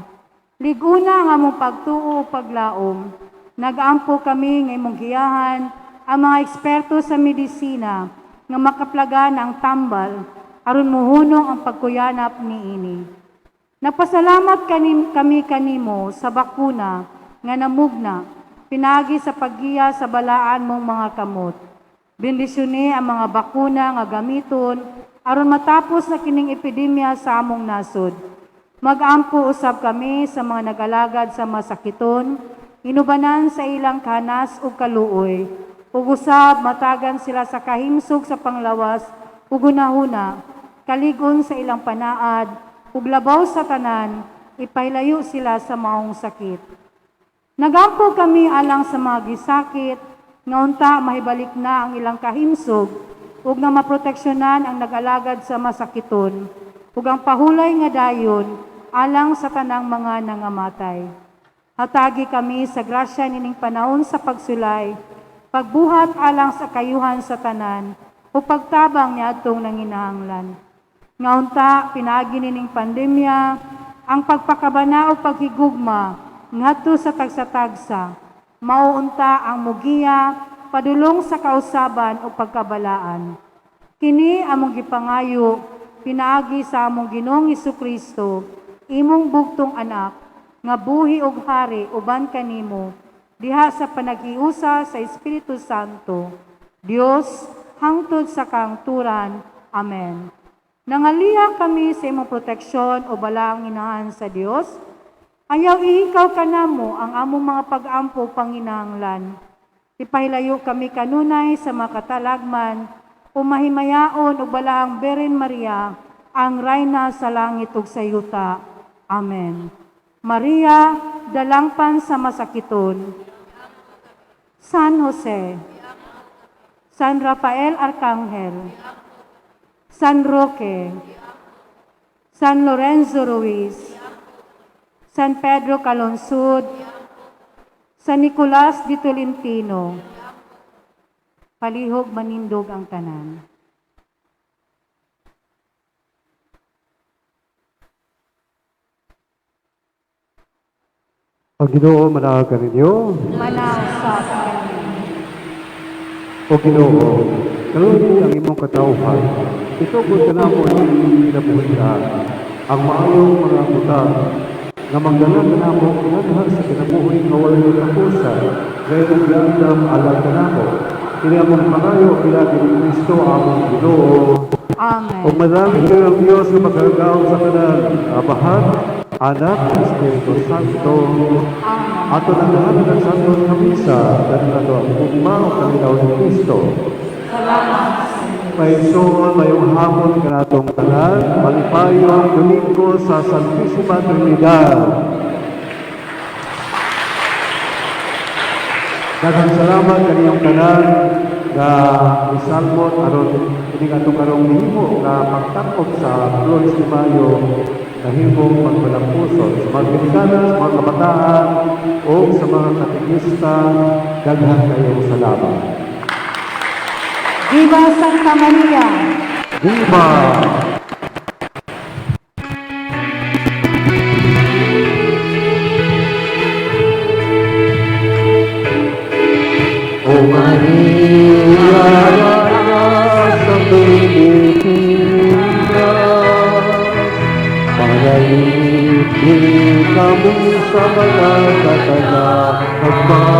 Speaker 5: Liguna ang among pagtuo ug paglaom. Nag-ampo kami nga imong giyahan ang mga eksperto sa medisina nga makaplagan ang tambal aron muhunong ang pagkuyanap niini. Nagpasalamat kami kanimo sa bakuna nga namugna pinagi sa paggiya sa balaan mong mga kamot. Bendisyone ang mga bakuna nga gamiton aron matapos na kining epidemya sa among nasod. Mag-ampo usab kami sa mga nag-alagad sa masakiton, inubanan sa ilang kanas ug kaluoy. Ug usab matagan sila sa kahimsog sa panglawas ug hunahuna, kaligon sa ilang panaad, ug labaw sa tanan, ipailayo sila sa maong sakit. Nagampo kami alang sa mga gisakit, nga unta mahibalik na ang ilang kahimsog, ug nga maproteksyonan ang nag-alagad sa masakiton, ug ang pahulay nga dayon alang sa tanang mga nangamatay. Hatagi kami sa grasya nining panahon sa pagsulay, pagbuhat alang sa kayuhan sa tanan, o pagtabang niadtong nanginahanglan. Ngaunta, pinaagi nining pandemya, ang pagpakabana o paghigugma ngadto sa tagsa-tagsa, mao unta ang mugiya padulong sa kausaban o pagkabalaan. Kini among gipangayo pinaagi sa among Ginoong Kristo, imong bugtong anak, nga buhi ug hari uban kanimo diha sa panaghiusa sa Espiritu Santo, Dios hangtod sa kahangturan. Amen. Nangaliya kami sa imong proteksyon o balaang inahan sa Dios. Ayaw ihikaw kanamo ang among mga pag-ampo panginahanglan. Ipahilayo kami kanunay sa mga katalagman o mahimayaon og balaang Birhen Maria, ang rayna sa langit ug sa yuta. Amen. Maria, dalangpan sa masakiton. San Jose, San Rafael Arcangel, San Roque, San Lorenzo Ruiz, San Pedro Calungsod, San Nicolas de Tolentino. Palihog manindog ang tanan.
Speaker 10: Ang Ginoo manaag kaninyo.
Speaker 5: Manausap kami.
Speaker 10: O Ginoo, kaluoy ang imong katawhan. Itugod kanamo ang imong kinabuhian, ang maayong mga butang nga magdala kanamo nganha sa kinabuhi nga walay katapusan, nga imong giandam alang kanamo. Kini among pangayo pinaagi ni Kristo among Ginoo.
Speaker 5: Amen.
Speaker 10: Ug manalangin kayo ang Dios nga makagagahom sa tanan, Amahan, Anak, Espiritu Santo. Ato nang lahat ng santos nga misa, dali nato ang gugma ug kalinaw ni Kristo.
Speaker 5: Salamat.
Speaker 10: Maigsoon, mayong hapon kanatong tanan, malipayong Domingo sa Santissima Trinidad. Daghang salamat kaniyong tanan nga misalmot aron ini atong karong nihimo nga pagtakop sa Flores de Mayo nahimong pagmalampuson sa mga Dominicana, sa mga kabataan o sa mga katekista, daghan kayong salamat.
Speaker 5: Viva Santa Maria!
Speaker 10: Viva! O Maria, sa Pilipinas, panalipin kami sa mga katalakman.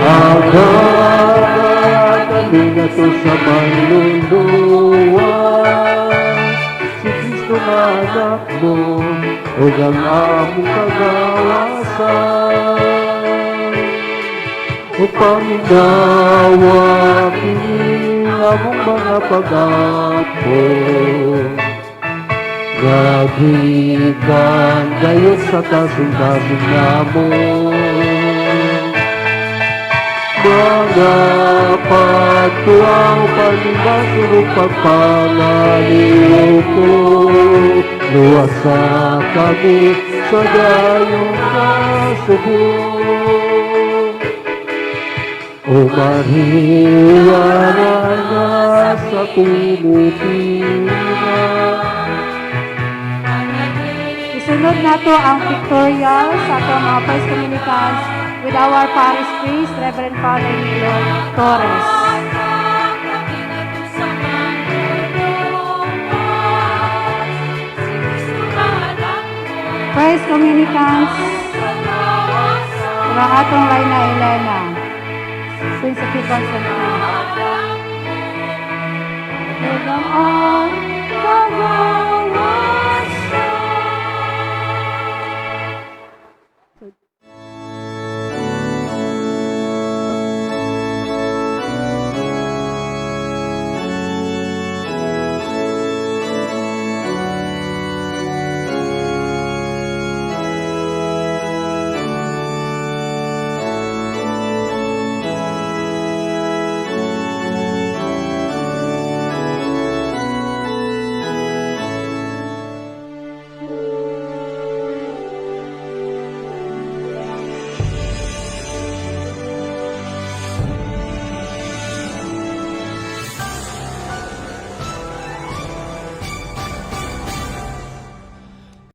Speaker 10: Agama kami nga to sa manluluwa, si Kristo nga anak mo, ug ang among kagawasan. O paminawa kini among mga pag-ampo, nga gikan gayud sa kasing-kasing namo. Mga pagtuaw, panimasuro, pagpangaliyoko, luwasa kami sa dayong kasubo. O Maria, na sa Pilipinas.
Speaker 5: Isunod nato ang pictorial sa atong mga first communicants with our parish priest, Reverend Father Nilo Torres. First communicants, ang atong Reyna Elena, Principe Constantine. Ug ang